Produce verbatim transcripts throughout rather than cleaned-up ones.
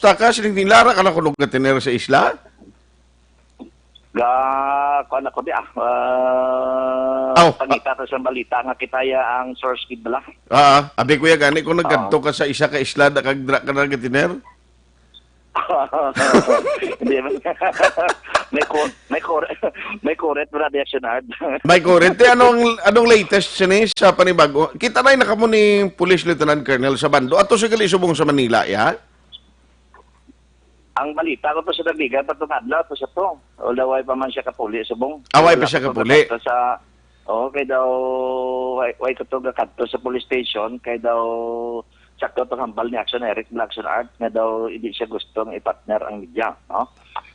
Saka, siling nila, ara ka na kuno gatiner sa isla? Ga, kuan ako di, ah. Ah, Aw, pangita ko sa balita nga kita ya ang source gid bala. Ah, abi ko ya gani kung Oo. nagkadto ka sa isa ka isla da kag dra ka na gatiner? Hindi man. May ko-, may kore-, may correct na reaction hard. May correct. Te, anong, anong latest sini sa panibago? Kita na nakamo ni Police Lieutenant Colonel Sabando. Ato sa gali subong sa Manila, ya? Ang balita ko to sa Dagligan, patong adlaw to sa to. Although way pa man siya kapuli subong. Away pa Wala siya pa to kapuli. Sa, oo, kay daw, way, way ko to gakadto sa police station, kay daw, sakto to hambal ni Action Eric, Black Action Art, nga daw hindi siya gustong i-partner ang media, no?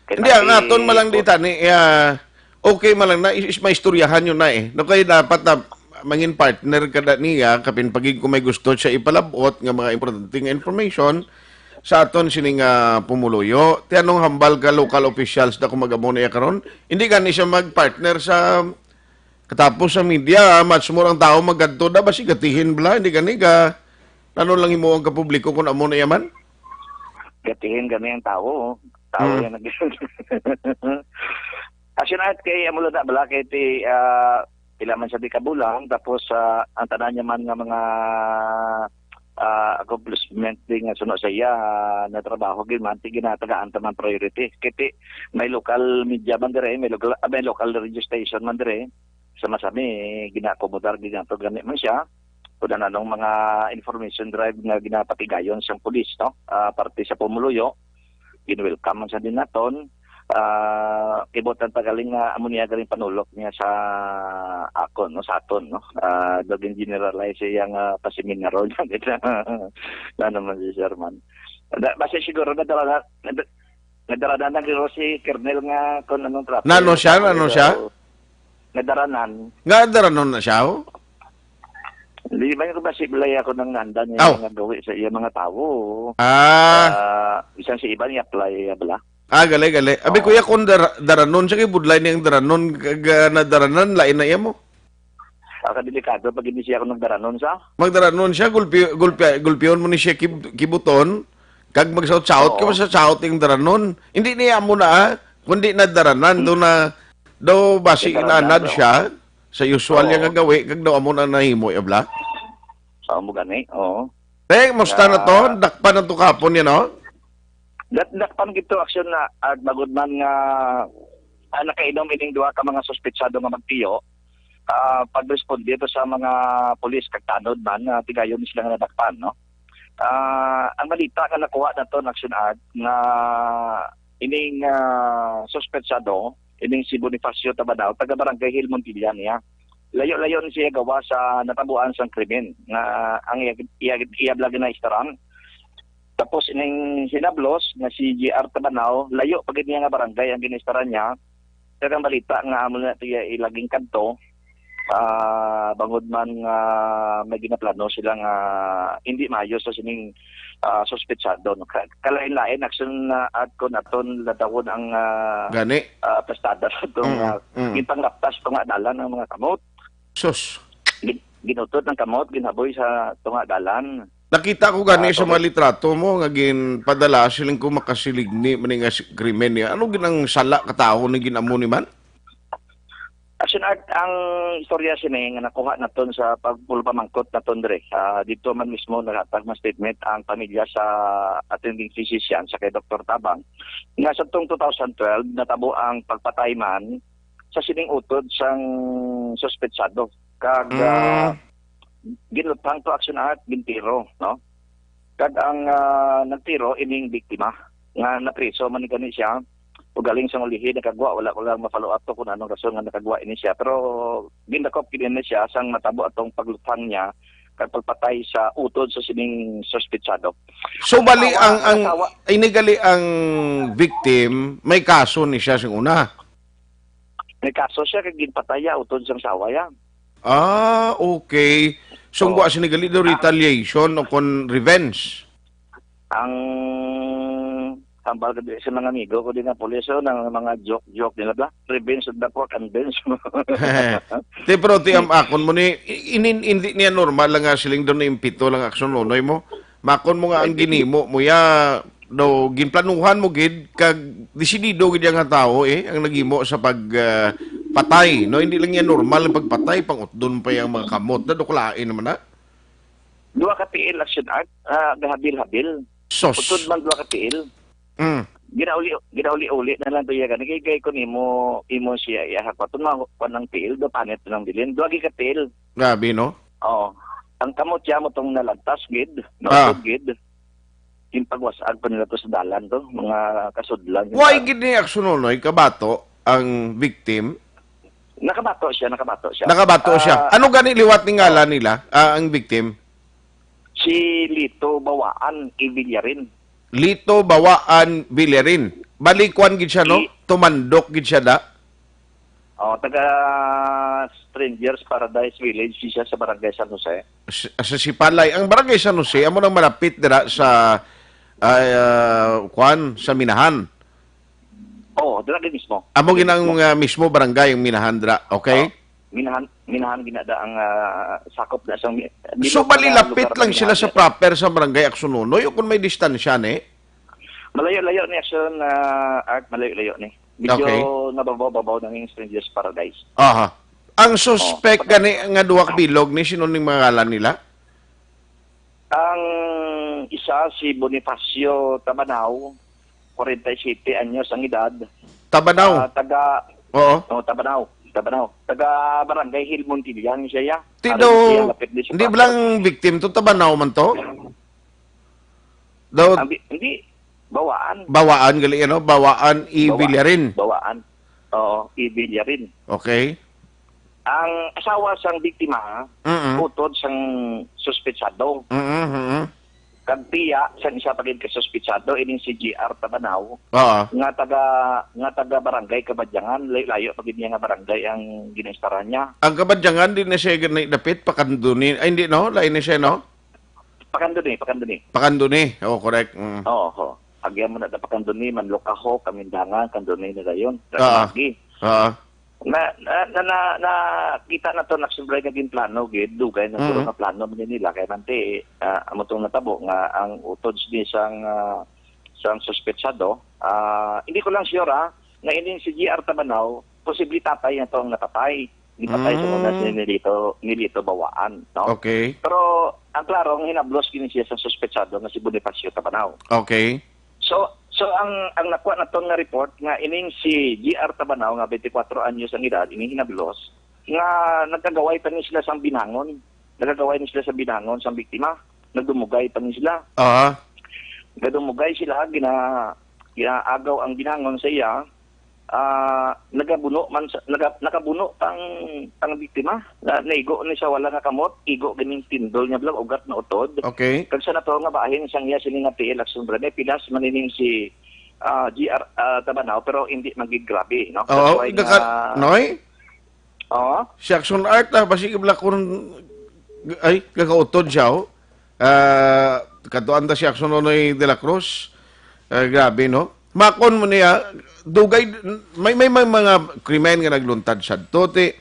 Kay Hindi, ang dati aton malang ko- dita ni, ah, okay malang na, is, maistoryahan yun na eh. No, kaya dapat na mangin partner ka na niya, kapin pagig kung may gusto siya ipalabot nga mga importante nga information sa aton sining, ah, pumuluyo. Ti anong hambal ka local officials na kung mag-amo na iya karon? Hindi gani siya mag-partner sa katapos sa media, ah, much more ang tao magkadto na, basi gatihin bala, hindi gani ka, ano lang himo ang kapubliko kung amo na iya man? Gatihin kami ang tao, oh. Tao Hmm. yan nag- As in, at kay amo lang na bala, kay ti, ah, pila man sa di kabulang, tapos, ah, ang tanan niya man nga mga, ah, accomplishment din nga suno sa iya, ah, na trabaho, gid man, ti ginatagaan ta man priority. Kay ti, may local media man dire, may local, ah, may local radio station man dire, sa Masami, ginaakomodar, ginato gani man siya. Kung anong mga information drive nga ginapatigayon sang pulis, no? Ah, parte sa pumuluyo, gin-welcome man sa din naton. Ah, kibutan pa galing nga amo niya galing panulok niya sa akon, no, sa aton, no. Ah, daw gin-generalize siya nga pasiminaro niya. Na naman si Sherman. Da, basta siguro na talaga, na, nadala na nagro si Kernel nga kung anong traffic. Nano siya? Nano siya? Nadaranan. Nga daranon na siya, oh? Di ba yung kasi balay ako nang nanda niya Aw. Nga gawi sa iya mga tawo? Ah. Ah, isang si Iban i-apply, ah, bala. Ah, gali, gali. Abi, Oo. Kuya, kung dara-, daranon siya, kay budlay niyang daranon, kag, ah, nadaranan, lain na iya mo. Ah, kadelikado pag hindi siya ako nagdaranon sa? Magdaranon siya, gulpi-, gulpi-, gulpiyon mo ni siya kib-, kibuton, kag magsaot-saot ka, Oo. Masasaot yung daranon. Hindi niya mo na, ah, kundi nadaranan, Hmm. doon na, daw basi Nadaranan, inanad bro. Siya, sa usual niya Oo. Nga gawi, kag daw amo na nahimo, ya, bla? Amo gani, oo. Te, musta na to? Ah. Dakpan na to kapon niya, no? Dat-, dakpan gid to aksyon na, at bagod man nga, ah, nakainom ining duha ka mga suspetsado nga magtiyo, ah, pagresponde to sa mga pulis kag tanod man, ah, tigayon sila nga nadakpan, no? Ah, ang balita nga nakuha naton, Action Art, nga ining, ah, suspetsado, ining si Bonifacio Tabanaw, taga Barangay Hill Montilla niya. Layo-layo ni siya gawa sa natabuan sang krimen nga ang iya, iya, iya bala ginaistaran. Tapos ining hinablos nga si G R Tabanaw, layo pa gid niya nga barangay ang ginaistaran niya. Kag ang balita nga amo na tiya ilaging kadto, ah, bangod man nga may ginaplano sila nga hindi maayo sa sining, ah, suspetsado, no? Ka-, kalain-lain aksyon na at kon aton ladawon ang, ah, Gani. Ah, pastada sa itong, Mm, ah, mm. Ginpanglaptas tunga dalan ang mga kamot. Sus. Gin-, ginutot ang kamot, ginaboy sa tunga dalan. Nakita ko gani Ah, sa mga okay. Litrato mo nga ginpadala siling ko makasiligni man nga si-, krimen niya. Ano gid ang sala ka tawo ni ginamo ni man? Action Art, ang istorya sini nga nakuha naton sa pagpulpamangkot naton dire. Ah, dito man mismo naghatag ng statement ang pamilya sa attending physician sa kay Doktor Tabang nga sa tong two thousand twelve natabo ang pagpatay man sa sining utod sang suspetsado. Kag, Mm. Ah, ginluthang to Action Art, gintiro, no? Kag ang, ah, nagtiro ining biktima nga napriso man ni gani siya. Ug galing sa ulihi nagkagwa, wala ko lang ma-follow up to kung anong rason nga nakagwa ini siya. Pero gindakop gid ini siya sang matabo atong pagluthang niya kag pagpatay sa utod sa sining suspetsado. So, bali, Asawa, ang, ang, asawa. Ini gali ang victim, may kaso ni siya sing una. May kaso siya kay ginpataya utod sang asawa ya. Ah, okay. So, Oo. Ang sini gali daw Ah. Retaliation o kon revenge? Ang tambal gid sa mga amigo ko din nga pulis, oh, ng mga joke-joke nila ba? Revenge of the pork and bench. Ti, pero ti, am, akon mo ni, i-, inin-, hindi niya normal lang nga siling doon na impito lang aksyon, nonoy mo. Makon mo nga ang Ay, di- ginimo mo ya, Daw ginplanuhan mo gid kag desidido gid ang tawo, eh, ang naghimo sa pag, ah, patay, no? Hindi lang yan normal ang pagpatay, pang-utdon pa yung mga kamot. Nadukulain naman na. Duha ka tiil, Action Art, ah, gahabil-habil. Sos. Utod man duha ka tiil. Mm. Ginauli, ginauli-uli na lang to iya gani. Kay, kay kung imo, imo siya iahak pa, itong mga kuwan ng tiil, do panit ng bilin. Duha gid ka tiil. Grabe, no? Oo. Ang kamot siya mo itong nalagtas gid, Ah. nautod gid. Yung pagwasag pa nila to sa dalan to, mga kasudlan. Why gid ni Aksunonoy kabato ang victim? Nakabato siya, nakabato siya. Nakabato siya. Ah, Ano gani liwat ni ngalan nila, ah, ang victim? Si Lito Bawaan, Ivillarin. Lito Bawaan Villarin. Balikwan gid siya, no? I- Tumandok gid siya da. Oh, taga Strangers Paradise Village siya sa Barangay San Jose. Sa, sa Sipalay. Ang Barangay San Jose, amo nang malapit dira sa, ah, kwan, sa Minahan. Oo, dira gid mismo. Amo Dira gid ang, mismo. ah, mismo barangay ang Minahan dira, okay? Oh, Minahan, Minahan ginada ang, ah, sakop na sa mi-, So, bilog na malilapit lugar lang ang sila sa Minahan. proper sa barangay Aksunonoy o kung may distansya ni? Malayo-layo ni Action, ah, Art, malayo-layo ni. Medyo Okay. nababaw-babaw ng Strangers Paradise. Aha. Ang suspect Oh, gani nga duha ka bilog ni, sino ning mga ngalan nila? Ang isa si Bonifacio Tabanao, kwarenta y siyete anyos ang edad. Tabanao? Ah, taga Oo. Oh, Tabanao, Tabanao. Taga Barangay Hill Montilla ni siya. Ti Ari daw, siya, lapit ni sa hindi ba Pastor. lang victim to? Tabanao man to? Daw, Ang bi-, hindi, Bawaan. Bawaan, gali, ano? Bawaan, i Bawa-, Villarin. Bawaan. Oo, i Villarin. Okay. Ang asawa sang biktima, Mm-mm. utod sang suspetsado. Mm-mm, mm-mm. Kag tiya sang isa pa gid ka suspetsado, ining si G R Tabanao, Oo. nga taga, nga taga Barangay Kabadyangan, layo-layo pa gid niya nga barangay ang ginaistorya niya. Ang Kabadyangan, di na siya gani dapit, Pakanduni. Ay, hindi, no? Lain na siya, no? Pakanduni, Pakanduni. Pakanduni. Oh, correct. Mm. Oo, ho. Agyan mo na da Pakanduni, Manlukaho, Kamindangan, Kanduni na dayon. Ah. Lagi. Ah. Na, na, na, na, nakita na to, na siyempre naging plano, gid, dugay na siguro Mm. nga plano man nila. Kaya man ti, ah, amo tong natabo nga ang utod ni sang, ah, sang suspetsado, ah, hindi ko lang sure, ah, nga ining si G R Tabanao, posible tatay na to ang napatay. Gipatay sa una Mm. si Nilito, Nilito Bawaan, no? Okay. Pero ang klaro, ang hinablos gini siya sa suspetsado nga si Bonifacio Tabanao. Okay. So, so ang, ang nakuha naton nga report nga ining si G R Tabanao nga twenty-four anyos ang edad, ining hinablos, nga nagkagaway pa ni sila sang binangon. Nagkagaway ni sila sa binangon sang biktima. Nagdumugay pa ni sila. Aha. Nagdumugay sila, gina-, ginaagaw ang binangon sa iya. Ah, nagabuno man sa, naga-, nakabuno pang, pang biktima. Na, naigo ni sa wala nga kamot, igo ganing tindol niya, blang, ugat na utod. Okay. Kag sa nato nga bahin sang iya sini nga T L Action Brand, pilas manining si, ah, G R, ah, Tabanao, pero hindi man gid grabe, no? That's Oo, why gaka-, nga Noy? Oo. Si Action Art, ah, basi gibla kun, ay, gakautod siya, oh. Ah, katuan ta si Action Nonoy de la Cruz. Ah, grabe, no? Makon mo niya, dugay, may, may, may mga krimen nga nagluntad sadto. Ti,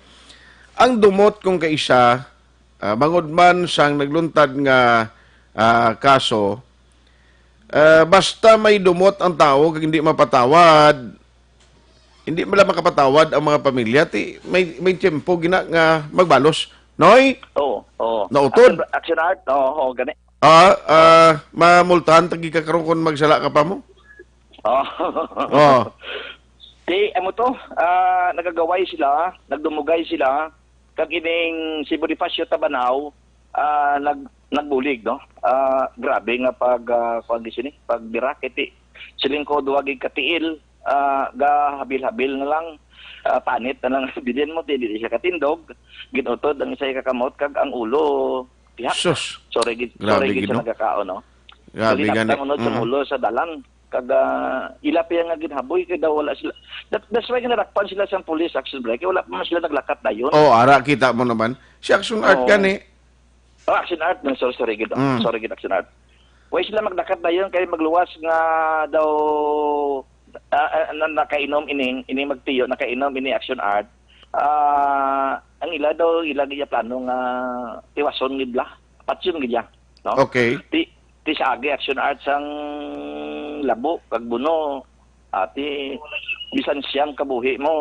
ang dumot kung kaisa, ah, bangod man sang nagluntad nga, ah, kaso, ah, basta may dumot ang tawo kag hindi mapatawad, hindi man lang makapatawad ang mga pamilya, ti may, may tiyempo gina nga magbalos. Noy? Oo, oo. Nautod? Action, action art? Oo, oo, gani. Ah, ah, mamultahan ta gid ka karon kung magsala ka pa mo? Oo. Oo. Ti, amo to, ah, nagagaway sila, nagdumugay sila, kag ining si Bonifacio Tabanao, ah, nag-, nagbulig, no? Ah, grabe nga pag, ah, kuwan gid sini, pag dira, kay ti, siling ko duwa gid ka tiil, ah, gahabil-habil na lang, ah, panit na lang bilin mo, ti, di siya katindog, ginutod ang isa ka kamot, kag ang ulo, diha. Sus. Sorry gid, Grabe sorry gid gid, sa no? nagakaon, no? Grabe Galinaptan gani. unod sa Mm. ulo sa dalan. Kag, ah, ila pa nga ginhaboy kay daw wala sila. That, that's why ginadakpan sila sa police action break. Kay wala pa man sila naglakat dayon. Oh, ara, kita mo naman. Si Action Art Oo. gani. Oh, Action Art, no, sorry, sorry gid. Mm. Sorry gid, Action Art. Way sila maglakat dayon kay magluwas nga daw, ah, ah, na, nakainom ining, ining magtiyo, nakainom ini Action Art. Ah, ang ila daw, ila gid plano nga tiwason gid la. Patyon gid ya, no? Okay. Ti, ti sa agi Action Art sang labo kag buno, ati, bisan siyam ka buhi mo,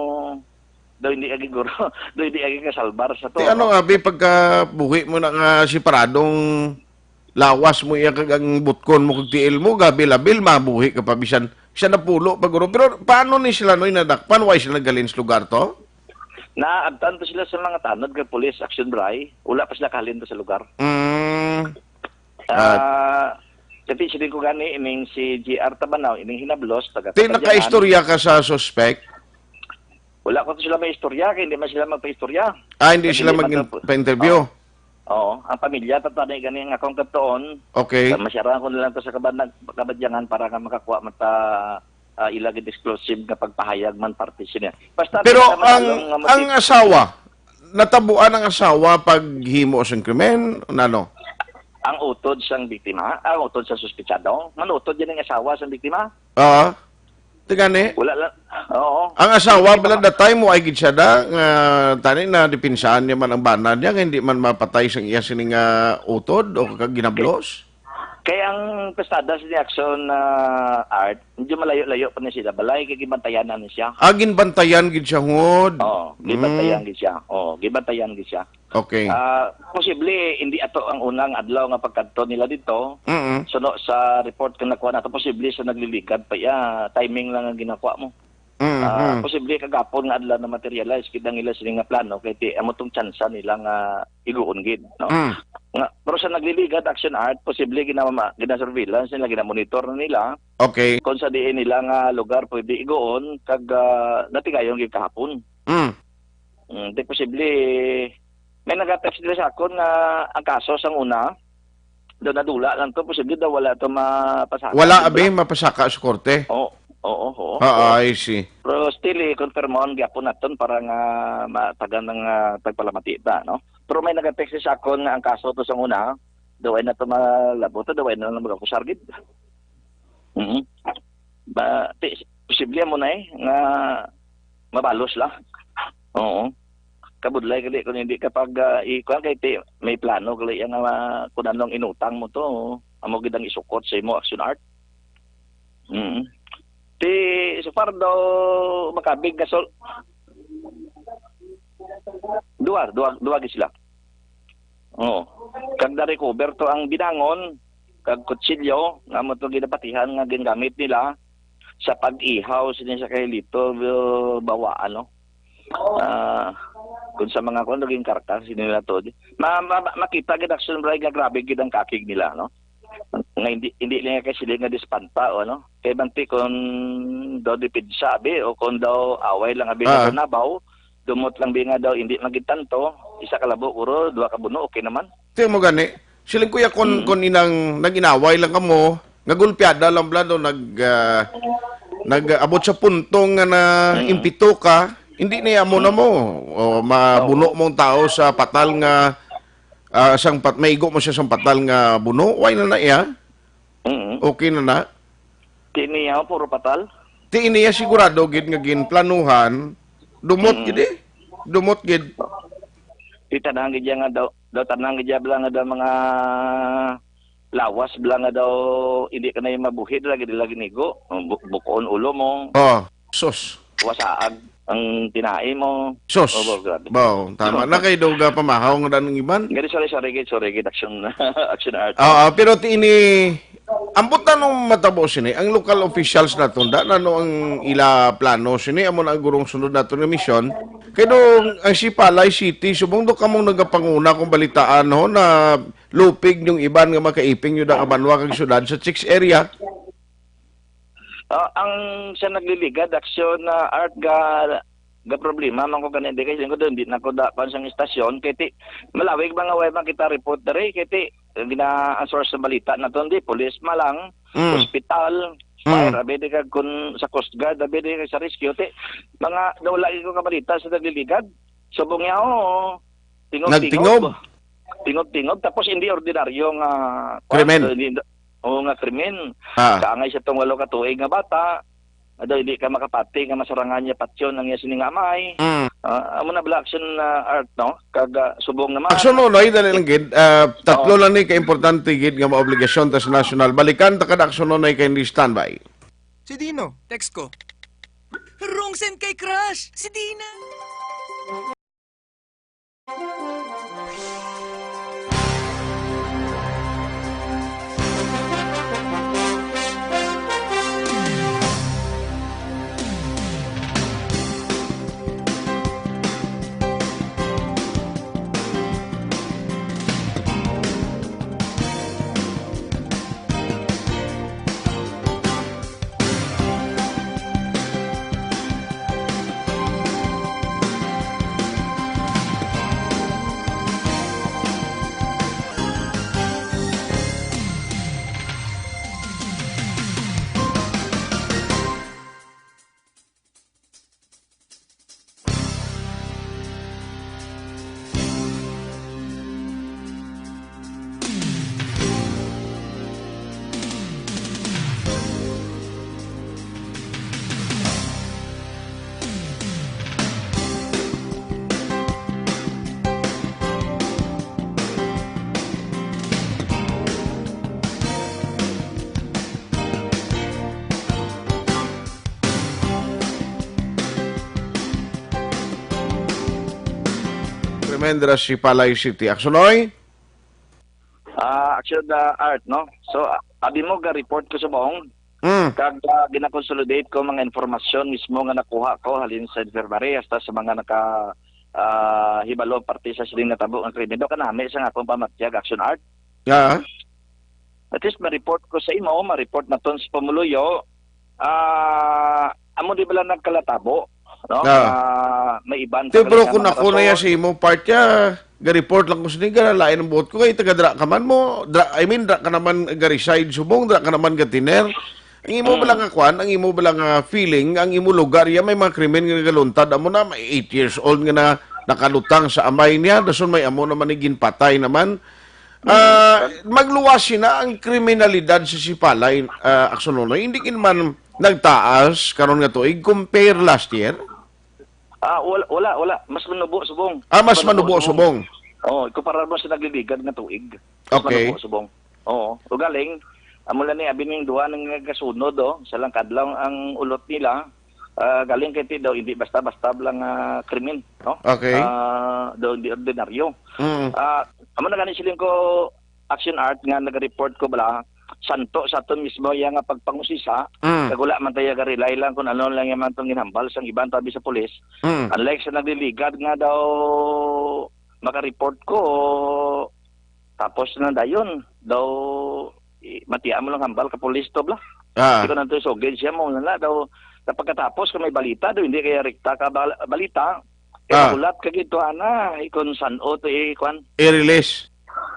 daw hindi agi guro, daw hindi agi kasalbar sa to, Ti ano no? nga, bi, pagka buhi mo na nga separadong lawas mo iya kag ang butkon mo kag tiil mo, gabil-abil, mabuhi ka pa bisan, bisan napulo pa guro. Pero paano ni sila, Noy, nadakpan? Why sila naghalin sa lugar to? Naabtan to sila sa mga tanod kag police action bray. Wala pa sila kahalin to sa lugar. Mm. Ah, Ah, Kasi siling ko gani, ining si G R Tabanaw, ining hinablos, taga Ti Kapanyanan. Nakaistorya ka sa suspect? Wala ko to sila may istorya, kay hindi man sila magpaistorya. Ah, hindi Kag sila hindi man mag-in-, to pa-interview? Oo. Oo. Ang pamilya, tatani gani ang akong katuon. Okay. Sa masyarahan ko na lang to sa kabanag-, kabadyangan para nga makakuha man ta, ah, ila gid exclusive nga pagpahayag man parte sila. Basta Pero kita ang, mahalong nga ang motibo. Asawa, natabuan ang asawa paghimo sang krimen, nano? Ang utod sang biktima, ang utod sa suspitsado, manutod yan ang asawa sang biktima. Ah, tingani? Wala lang. Oo. Ang asawa Hindi bala pa that time, wa gid siya da, nga tani na dipinsahan niya man ang bana niya, nga hindi man mapatay sang iya sini nga utod o kag ginablos? Kay ang pasada sa action, ah, Art, medyo malayo-layo pa ni sila balay, kay gibantayan na ni siya. Ah, ginbantayan gid siya, ngod. Oo, gibantayan Mm. gid siya. Oo, gibantayan gid siya. Okay. Ah, posible, hindi ato ang unang adlaw nga pagkadto nila dito. Mm-mm. Suno sa report nga nakuha nato, posible sa nagliligad pa iya, timing lang ang ginakuha mo. Mm, Ah, mm. posible kagapon nga adlaw na materialize gid ang ila sini nga plano, kay ti amo tong tsansa nila nga iguon gid, no? Mm. Nga, pero sa nagliligad, Action Art, posible ginamama-, gina-surveillance nila, ginamonitor na nila Okay. kung sa diin nila nga lugar pwede iguon, kag, ah, natigayon gid kahapon. Mm. Mm, di posible, may nag-text diri sa akon nga ang kaso sang una, daw nadula lang to, posible daw wala to mapasaka Wala, dito abi, lang. Mapasaka sa korte? Oo, oo, oo. Ah, So, I see. pero still, i-confirmon gyapon naton para nga matagan ang, ah, pagpalamati ta, no? Pero may nag-text sa akon nga ang kaso to sang una, daw ay na to malabot, daw ay na lang magakusar gid. Mhm. Ba, ti-, posible mo na eh, nga mabalos lang. Oo. Kabudlay gali kung hindi ka pag, ah, ikuan kay ti-, may plano gali yang, ah, kung anong inutang mo to, amo gid ang isukot sa imo, Action Art. Mm. Ti, so far daw makabig na sol-, duwa, duwa, duwa gid sila. Oo. Kag na-recover to ang binangon, kag kutsilyo, nga mo to ginapatihan nga gingamit nila sa pag-ihaw sini sa kay Lito, uh, Bawa, ano. Ah, kung sa mga kuan, naging karkas nila to. Ma-, ma-, ma-, makita gid, Action Bray, nga grabe gid ang kakig nila, no? Nga hindi, hindi lang kay sila nga dispanta, o ano? Kay banti kung daw dipid sabi, o kung daw away lang abi Ah. Nabaw, dumot lang bi nga daw hindi magid tanto, isa ka labo, guro, duha ka buno, okay naman. Ti mo gani, siling kuya, kon, Mm. kon inang nag-inaway lang kamo, nga gulpiada lang bala, no, nag, ah, nag-abot sa punto nga na Mm. impito ka, hindi na amo na Mm. mo. O mabuno Oo. mo ang tao sa patal nga, ah, sang pat-, maigo mo siya sang patal nga buno, why na na iya? Mm. Okay na na. Ti niya, puro patal? Ti niya sigurado gid nga ginplanuhan, dumot Mm. gid eh. Dumot gid. Ti tanan gid ya nga daw, daw tanan gid ya bala nga daw mga lawas bala nga daw hindi ka na yung mabuhi, dala gid lagi nigo. Bu-, bukoon ulo mo. Oh, sus. Wasaag ang tinai mo. Sus. Oh, grabe. Baw, tama na kay daw ga pamahaw nga danong iban. Gani, sorry, sorry, gid, sorry, gid, action, action art. Oo, pero ti ini, ang buta nung matabo sini, ang local officials na tunda, na no ang ila plano sini, amo na ang gurong sunod nato nga misyon. Kay do, ang si Palay City, subong do kamong nagapanguna kung balitaan, no, na lupig yung iban nga makaiping yun ang abanwa kag syudad sa Chicks area. Ah, ang sa nagliligad, aksyon na art ga, ga problema man ko gani, di kay ko doon, di na ko da pan sang istasyon, kay ti, malawig mga way makita report diri, kay ti, gina, ang source sa balita na to, di, police ma lang, Mm. hospital, Mm. fire, abi di kag kun sa Coast Guard, abi di kag sa rescue, ti, mga, daw lagi ko kabalita sa nagliligad. Subong niya, oo, tingob-tingob. Nagtingob. Tingob-tingob, tapos hindi ordinaryo nga, Krimen. Hindi, oo, nga krimen. Ah. Kaangay sa tong walo ka tuig nga bata, ado, hindi ka makapati nga masarangan niya patyon ang iya sini nga amay. Mm. Ah, amo na bala action, ah, art, no? Kag, ah, subong naman. Action Nonoy, dali lang gid. Ah, tatlo Oo. lang ni ka importante gid nga maobligasyon ta sa national. Balikan ta kada action Nonoy kay hindi standby. Si Dino. Text ko. Wrong send kay crush! Si Dina! Tremendra, Sipalay City. Aksunoy? Ah, actually, the art, no? So, ah, abi mo, ga-report ko subong. Mm. Kag, ah, gina-consolidate ko mga informasyon mismo nga nakuha ko halin sa infirmary hasta sa mga naka, ah, hibalo parte sa sining natabo nga krimen. Do kanami sa akong pamatyag, Action Art. Ah. At least ma-report ko sa imo, ma-report naton sa pumuluyo. Ah, amo di bala nagkalatabo, no? Ah. Ah, may iban Ti, sa pero kanila kung mga ako na ya rason. Sa imo part ya, ga-report lang ko sa niga, lain ang buot ko kay taga dra ka man mo, dra, I mean, dra ka naman ga-reside subong, dra ka naman ga-tiner. Ang imo Mm. bala nga kwan, ang imo bala nga feeling, ang imo lugar ya may mga krimen nga nagaluntad, amo na, may eight years old nga na nakalutang sa amay niya, dason may amo naman ni ginpatay naman. Ah, magluwas sina ang kriminalidad sa Sipalay, ah, Aksunoy. Hindi gid man nagtaas karon nga tuig compare last year? Ah, wala, wala, wala. Mas manubo subong. Ah, mas Manubo manubo subong. subong. Oo, ikumparar mo sa nagliligad nga tuig. Mas Okay. manubo subong. Oo. Ugaling, amo lang ni abi ning duha nga nagasunod, oh, sa lang kadlaw ang ulot nila. Ah, galing kay ti daw, hindi basta-basta lang, ah, krimen, no? Okay. Ah, daw hindi ordinaryo. Mm. Ah, amo na gani siling ko, Action Art, nga nag-report ko bala, santo sa aton mismo iya nga pagpangusisa, Mm. kag wala man tayo ga-rely lang kung ano lang yung man tong ginhambal sang iban tabi sa pulis. Mm. Unlike sa nagliligad nga daw maka-report ko, tapos na dayon, daw, i-, matiya mo lang hambal ka pulis to, bla. Ah. Di ko nang to isugid siya mo, na daw, sa pagkatapos kung may balita, daw, hindi kaya rekta ka bal-, balita, kaya Ah. Hulat ka gito, ana, ikon san-o to, eh, kwan. I-release.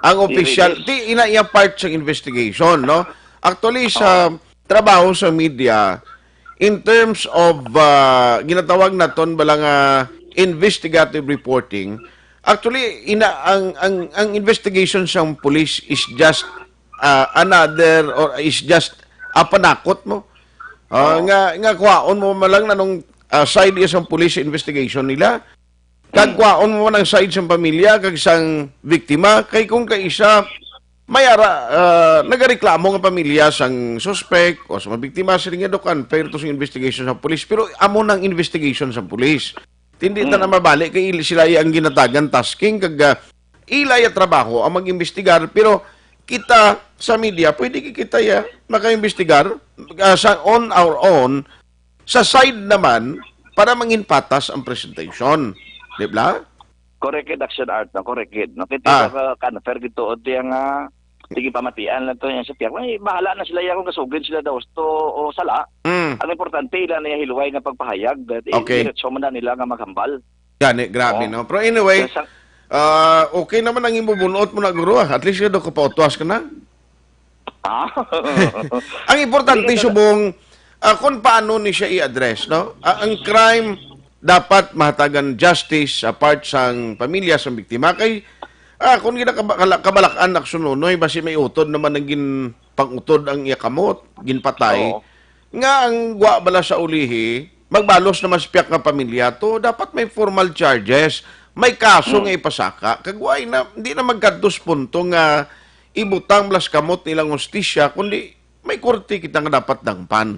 Ang official, I-release. Di, ina iya part sa investigation, no? Actually, sa Oo. trabaho sa media, in terms of, ah, ginatawag naton bala nga investigative reporting, actually, ina, ang, ang, ang investigation sa police is just, ah, another or is just a panakot mo. Ah, Oo. nga, nga kuhaon mo man lang na nung, ah, side iya sang police investigation nila. Kag Mm. kuhaon mo man ang side sang pamilya kag sang biktima. Kay kung kaisa, may ara, ah, nagareklamo nga pamilya sang suspect o sa mga biktima, sila nga, "Dok, unfair to sa investigation sa police." Pero amo nang investigation sa police. Hindi ta Mm. na mabalik kay il-, sila ang ginatagan tasking kag, ah, ila ya trabaho ang mag-imbestigar, pero kita sa media, pwede ki-, kita ya makaimbestigar, ah, sa on our own, sa side naman para mangin patas ang presentation. Di ba? Correct it, Action Art, no? Correct it, no? Kita Ah. ka, ka, unfair gito, o tiya nga, sige, pamatian lang to yan sa tiyak. May bahala na sila ya kung kasugid sila daw to o sala. Mm. Ang importante, ila na yung hilway nga pagpahayag, that i-, Okay. diretso man na nila nga maghambal. Gani, grabe, Oh. no? Pero anyway, Yes, sir. ah, okay naman ang imo bunot mo na, guro, ah. At least, do, kapautwas ka na. Ah. Ang importante, Hindi ka subong, ah, kung paano ni siya i-address, no? Ah, ang crime, dapat mahatagan justice sa part sang pamilya sang biktima. Kay, ah, kung ginakaba-, kala-, kabalak-an, Aksunoy, basi may utod naman ang gin-, pang-utod ang iya kamot, ginpatay. Oo. Nga ang gwa bala sa ulihi, magbalos na mas piyak nga pamilya to, dapat may formal charges, may kaso Mm. nga ipasaka. Kag why na, di na magkadtos punto nga ibutang blas kamot nilang hustisya, kundi may korte kita nga dapat dangpan.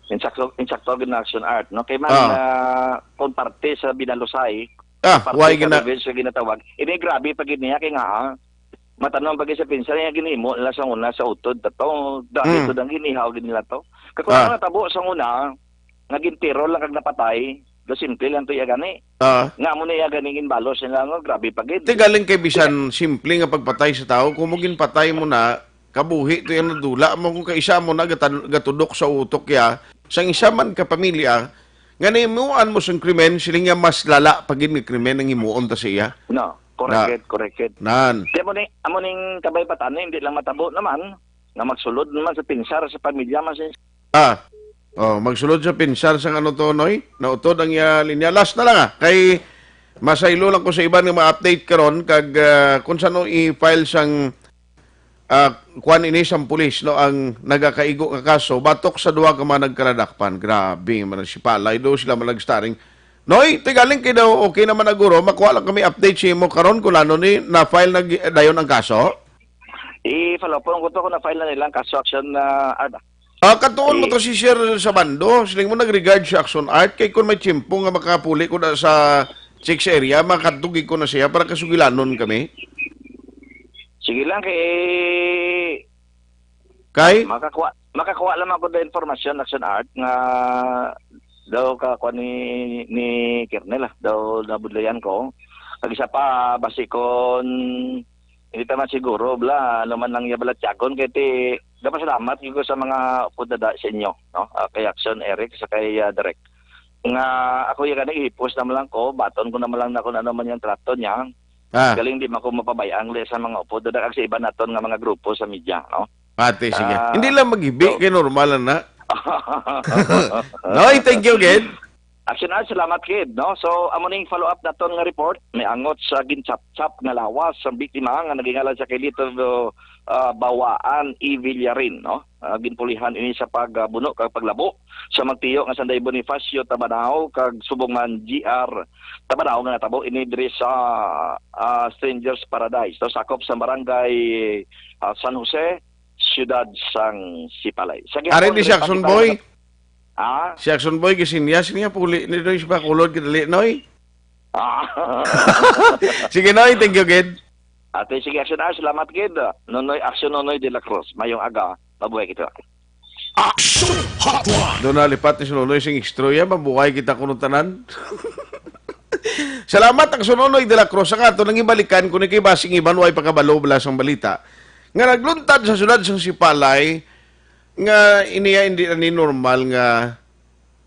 Insakto, insakto gid na Action Art, no? Kay man, Ah. ah, kung parte sa binalusay, Ah, parte why sa gina- revenge sa ginatawag, ini grabe pa gid niya kay nga, ah, matanom pa gid sa pinsar niya ginhimo nila sa una sa utod ta to. Dahil Hmm. to dang ginihaw gid nila to. Kag kung Ah. ano natabo sa una, nga gintiro lang kag napatay, do simple lang to iya gani. Ah. Nga mo na iya gani ginbalos nila, no? Grabe pa gid. Ti galing kay bisan simple nga pagpatay sa tao, kung mo ginpatay mo na, kabuhi to yung nadula mo, kung kaisa mo na gatan-, gatudok sa utok ya, sang isa man ka pamilya, nga nahimuan mo sang krimen, sila nga mas lala pa gid nga krimen ang himuon ta sa iya. No, correct Na- it, correct it. Nan. Kaya mo ni, amo ning kabay patani, hindi lang matabo naman, nga magsulod naman sa pinsar sa pamilya, mas Ah. Oh, magsulod sa pinsar sang ano to, Noy? Nautod ang iya linya. Last na lang, ah. Kay masaylo lang ko sa iban nga ma-update karon kag, ah, kung sano i-file sang, ah, kuan ini sang pulis, no, ang nagakaigo nga kaso batok sa duha ka mga nagkaladakpan. Grabe man ang sipalay do sila man nag-starring. Noy, ti galing kay daw okay naman na guro, makuha lang kami update sa imo karon kung ano ni na-file na gi-, dayon ang kaso. I-follow po, ang gusto ko na-file na nilang kaso action na, ah, Ah, katuon mo Eh. to si Sir Sabando, siling mo nag-regard sa Action Art, kay kung may tiyempo nga makapuli ko na sa Chicks area, makadtugi ko na siya para kasugilanon kami. Sige lang, kay Kay? makakuha, makakuha lang ako ng informasyon, Action Art, nga daw kakuha ni, ni Kernel, ah, daw nabudlayan ko. Kag isa pa, basi kon hindi pa man siguro, bla, ano man lang iya balatyagon, kay ti, nagpasalamat gyud ko sa mga upod na da sa inyo, no? Ah, kay Action Eric, sa kay, ah, Direk. Nga ako iya gani, i-post naman lang ko, baton ko naman lang na kung ano man yung trato niya. Ah. Galing di man ko mapabayaan li sa mga upod na da, kag sa iba naton nga mga grupo sa media, no? Ate, sige. Ah, Hindi lang magibi, so kay normal lang na. Noy, thank you, gid. Action Art, salamat, kid, no? So, amo ning follow-up naton nga report, may angot sa ginchap-chap nga lawas sang biktima nga nagingalan sa kay Little, uh, Bawaan E. Villarin, no? Ah, ginpulihan ini sa pagbuno kag paglabo sa magtiyo nga Sanday Bonifacio Tabanao kag subong man G R Tabanao nga natabo ini diri sa, ah, Strangers Paradise, no? Sakop sa barangay, ah, San Jose, siyudad sang Sipalay. Sa Ari gihapon, ni diri sa Action Sipalay Boy? na Ah? Si Action Boy, gisinya, sinya, puli ni Noy, si Bacolod, kidali, Noy. Ah. Sige, Noy, thank you, gid. Ate, sige, Action Art, salamat, gid. Nonoy, Action Nonoy de la Cruz. Mayong aga, mabuhay kita. Action Hotline! Doon na lipat ni si Nonoy sing istorya, mabuhay kita kuno tanan. Salamat, Action Nonoy de la Cruz. Ang ato nang ibalikan, kung ikibasing iban, way pagkabalo, bala sang balita. Nga nagluntad sa siyudad sang Sipalay, nga iniya hindi na ni normal nga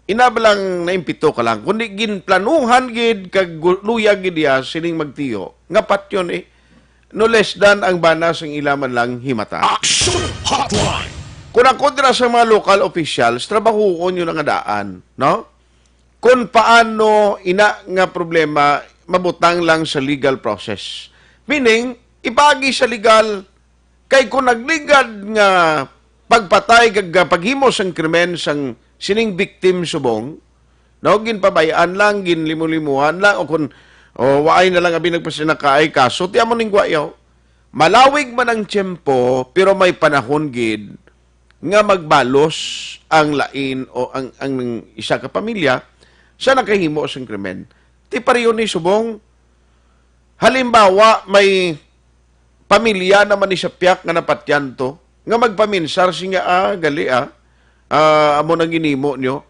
inablang naimpito ka lang, kundi ginplanuhan gid kag gu-, luyag gid iya sining magtiyo nga patyon, eh, no less than ang bana sang ila man lang himata. Action Hotline! Kung ako dira sa mga local officials, trabahoon yun ang daan, no? Kung paano ina nga problema mabutang lang sa legal process. Meaning, ipagi sa legal, kay kung nagligad nga pagpatay kag paghimo sang krimen sang sining victim subong, no, ginpabay-an lang, ginlimolimuhan lang, o kung, o, waay na lang abi nagpasinakaay kaso, ti amo ning gwayaw. Malawig man ang tiyempo, pero may panahon gid nga magbalos ang lain o ang, ang isa ka pamilya sa nakahimo sang krimen. Ti pareho ni subong, halimbawa, may pamilya naman ni sa piyak nga napatyan to, nga magpaminsar siya, "Ah, gali, ah. Ah, amo nang ginimo nyo."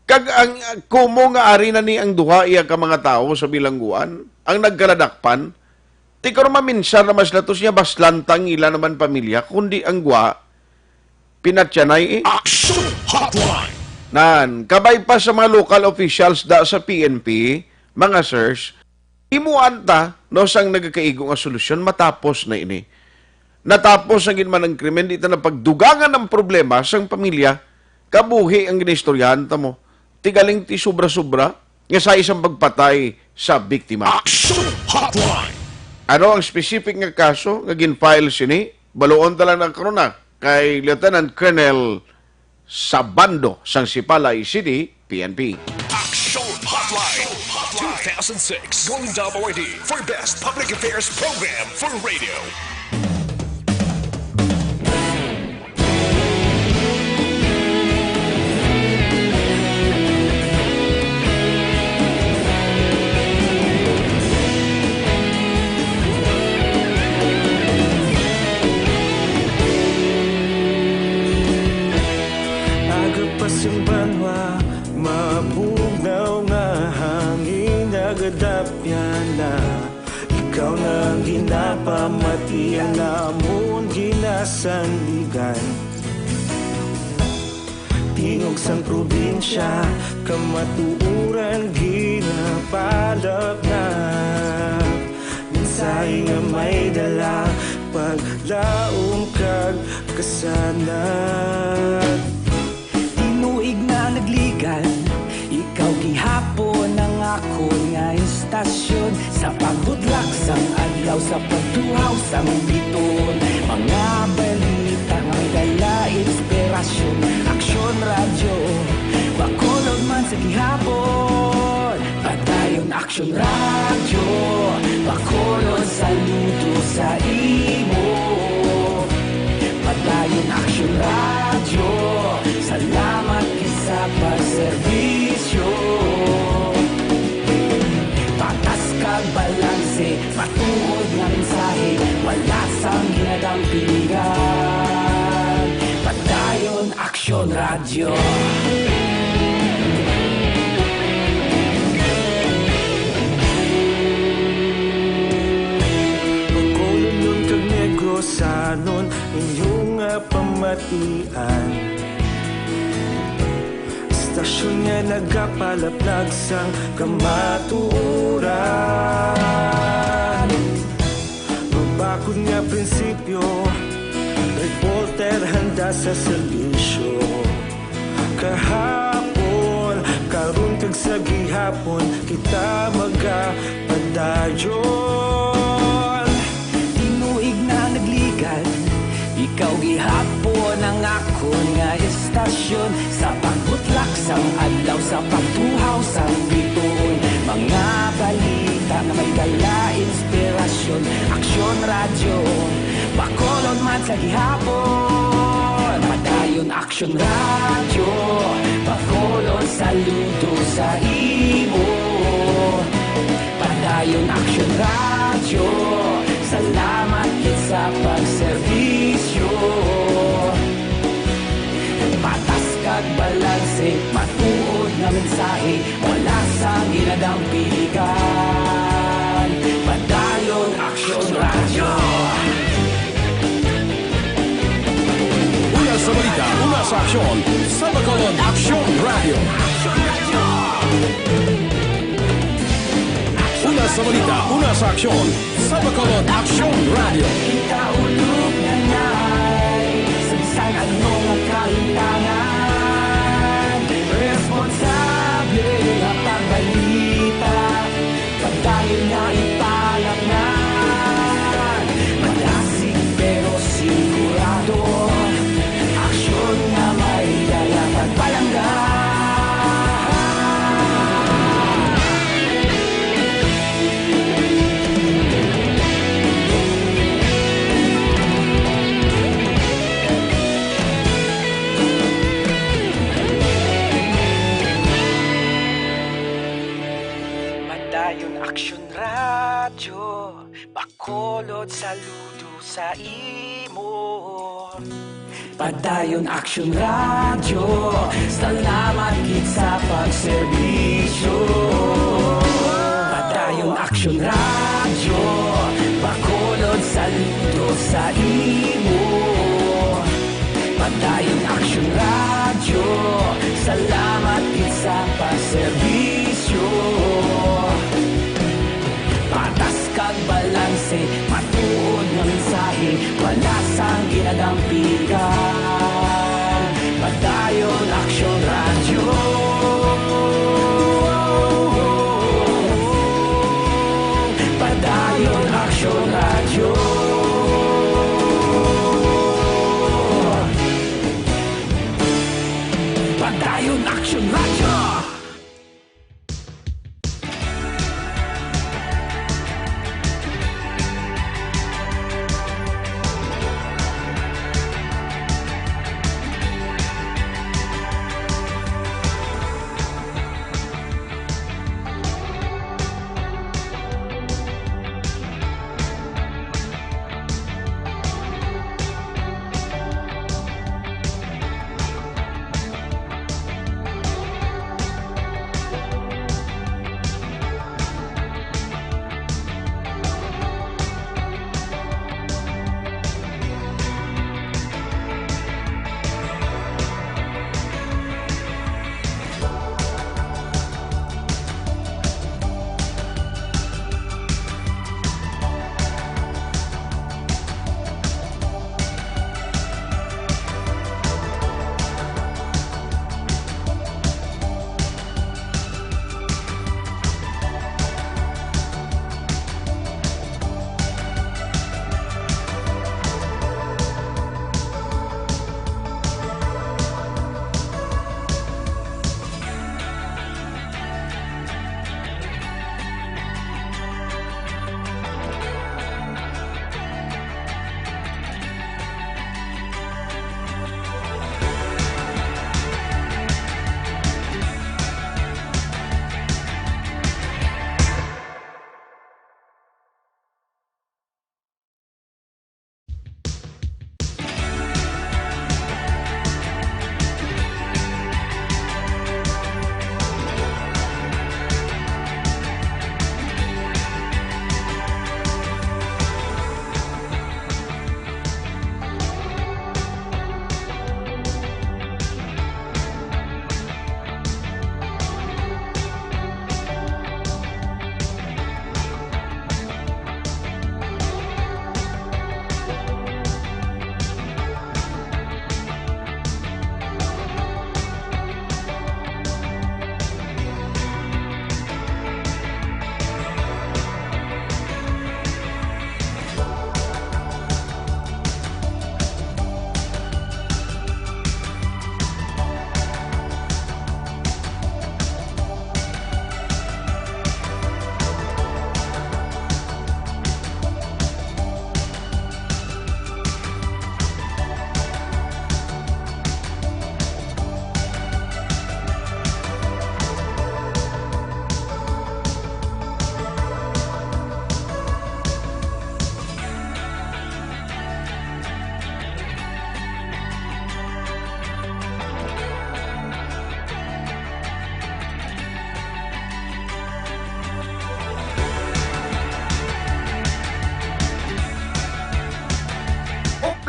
Kag ang, kumo nga ari na ni ang duha iya ka mga tawo sa bilangguan, ang nagkaladakpan, ti karon maminsar na mas latos niya, baslantang ila naman pamilya, kundi ang gwa, pinatyanay, eh. Action Hotline! Nan, kabay pa sa mga local officials da sa P N P, mga sirs, himuan ta, no, sang nagakaigo nga solusyon, matapos na ini. Natapos na gid man ang krimen, di ta na pagdugangan ang problema sang pamilya, kabuhi ang ginistoryahan ta mo. Ti galing ti sobra-sobra, nga sa isang pagpatay sa biktima. Action Hotline! Ano ang specific nga kaso nga gin-file sini? Baluon ta lang na karon na kay Lieutenant Colonel Sabando sang Sipalay City, P N P. Action Hotline, two thousand six Golden Dove Awardee for Best Public Affairs Program for Radio. Pasang banwa, mabugnaw nga hangin nagadapyan na. Ikaw na ang ginapamatian namon ginasandigan. Tingog sang probinsya, kamatuoran ginapalapnap. Mensahe nga may dala, paglaom kag kasanag. Tinuig na nagligan, ikaw gihapon ang akon nga istasyon. Sa pagbutlak sang adlaw, sa pagtuhaw sang bituon, mga balita nga may dala inspirasyon. Aksyon Radyo, Bacolod man sa gihapon. Padayon Aksyon Radyo, Bacolod, saludo sa imo. Padayon Aksyon Radyo, salamat gid sa pagserbisyo. Patas kag balanse, matuod nga mensahe, wala sang ginadampigan. Padayon Aksyon Radyo. Bacolodnon kag Negrosanon, inyo nga pamatian. Istasyon nga nagapalaplag sang kamatuoran. Mabakod nga prinsipyo, reporter handa sa serbisyo. Kahapon, karon kag sa gihapon, kita magapadayon. Tinuig na nagligan, ikaw gihapon ang akon nga istasyon. Sa pagbutlak sang adlaw, sa pagtuhaw sang bituon, mga balita nga may dala inspirasyon. Aksyon Radyo, Bacolod man sa gihapon. Padayon Aksyon Radyo, Bacolod, saludo sa imo. Padayon Aksyon Radyo, salamat gid sa pagserbisyo. Patas kag balanse, matuod nga mensahe, wala sang ginadampigan. Padayon Aksyon Radyo. Una sa balita, una sa aksyon, sa Bacolod Aksyon Radyo. Una sa balita, una sa aksyon, sa Bacolod Aksyon Radyo. Kita ulog na nay, sa bisan ano nga kahitangan, responsable nga pagbalita, padayon na ipalapnan. Madasig pero sigurado, aksyon nga may dala pagpalangga. Padayon Aksyon Radyo, Bacolod, saludo sa imo. Padayon Aksyon Radyo, salamat gid sa pagserbisyo. Padayon Aksyon Radyo, Bacolod, saludo sa imo. Padayon Aksyon Radyo, salamat gid sa pagserbisyo. Patas kag balanse, matuod nga mensahe, wala sang ginadampigan. Padayon Aksyon Radyo. Padayon Aksyon Radyo. Padayon Aksyon Radyo.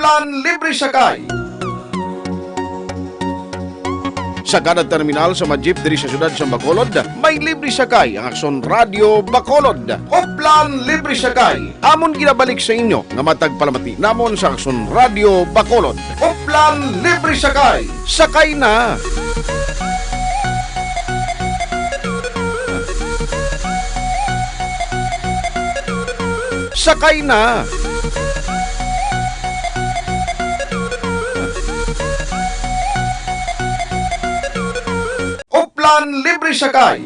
Uplan libre sakay. Sa kada terminal sa mga jeep diri sa siyudad sa Bacolod, may libre sakay ang Aksyon Radyo Bacolod. Uplan libre sakay. Amon ginabalik sa inyo nga matag palamati namon sa Aksyon Radyo Bacolod. Uplan libre sakay. Sakay na! Sakay na! Uplan libre sakay.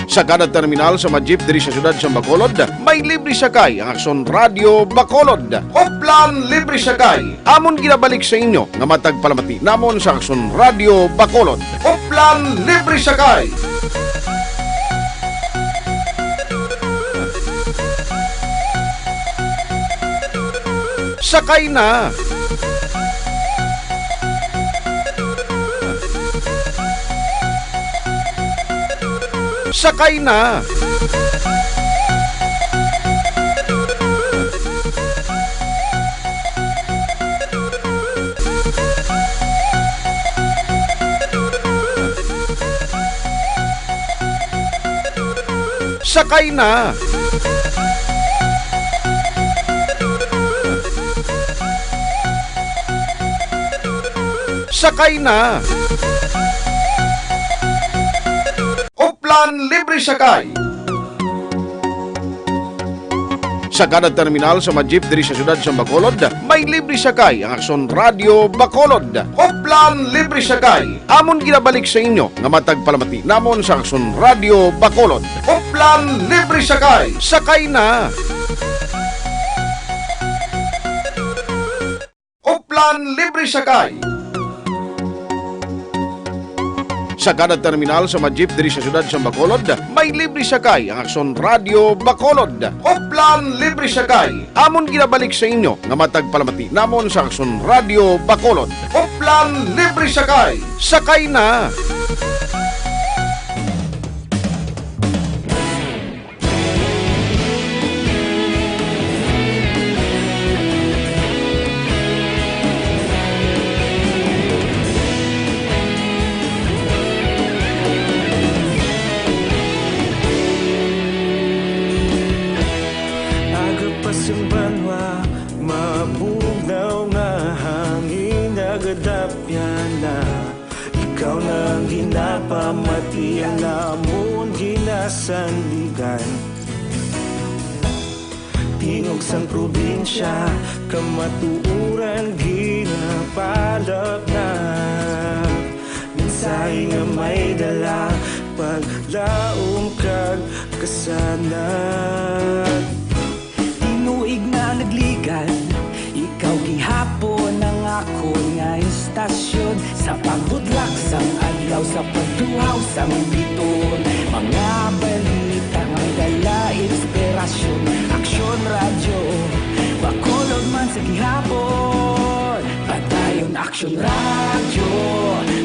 Sa kada terminal sa mga jeep diri sa siyudad sa Bacolod, may libre sakay ang Aksyon Radyo Bacolod. Uplan libre sakay. Amon ginabalik sa inyo nga matag palamati namon sa Aksyon Radyo Bacolod. Uplan libre sakay. Sakay na! Sakay na! Sakay na! Sakay na! Uplan libre sakay. Sa kada terminal sa mga jeep diri sa siyudad sa Bacolod, may libre sakay ang Aksyon Radyo Bacolod. Uplan libre sakay. Amon ginabalik sa inyo nga matag palamati namon sa Aksyon Radyo Bacolod. Uplan libre sakay. Sakay na! Uplan libre sakay. Sa kada terminal sa mga jeep diri sa siyudad sa Bacolod, may libre sakay ang Aksyon Radyo Bacolod. Uplan libre sakay. Amon ginabalik sa inyo nga matag palamati namon sa Aksyon Radyo Bacolod. Uplan libre sakay. Sakay na! Aga pa sing banwa, mabugnaw nga hangin nagadapyan na. Ikaw na ang ginapamati, ang amon ginasandigan. Tingog sang probinsya, kamatuoran ginapalapnap. Mensahe nga may dala, paglaom kag kasanag. Tinuig na nagligad, ikaw gihapon ang akon nga istasyon. Sa pagbutlak sang adlaw, sa pagtuhaw sang bituon, mga balita nga may dala inspirasyon. Aksyon Radyo Bacolod man sa gihapon. Padayon Aksyon Radyo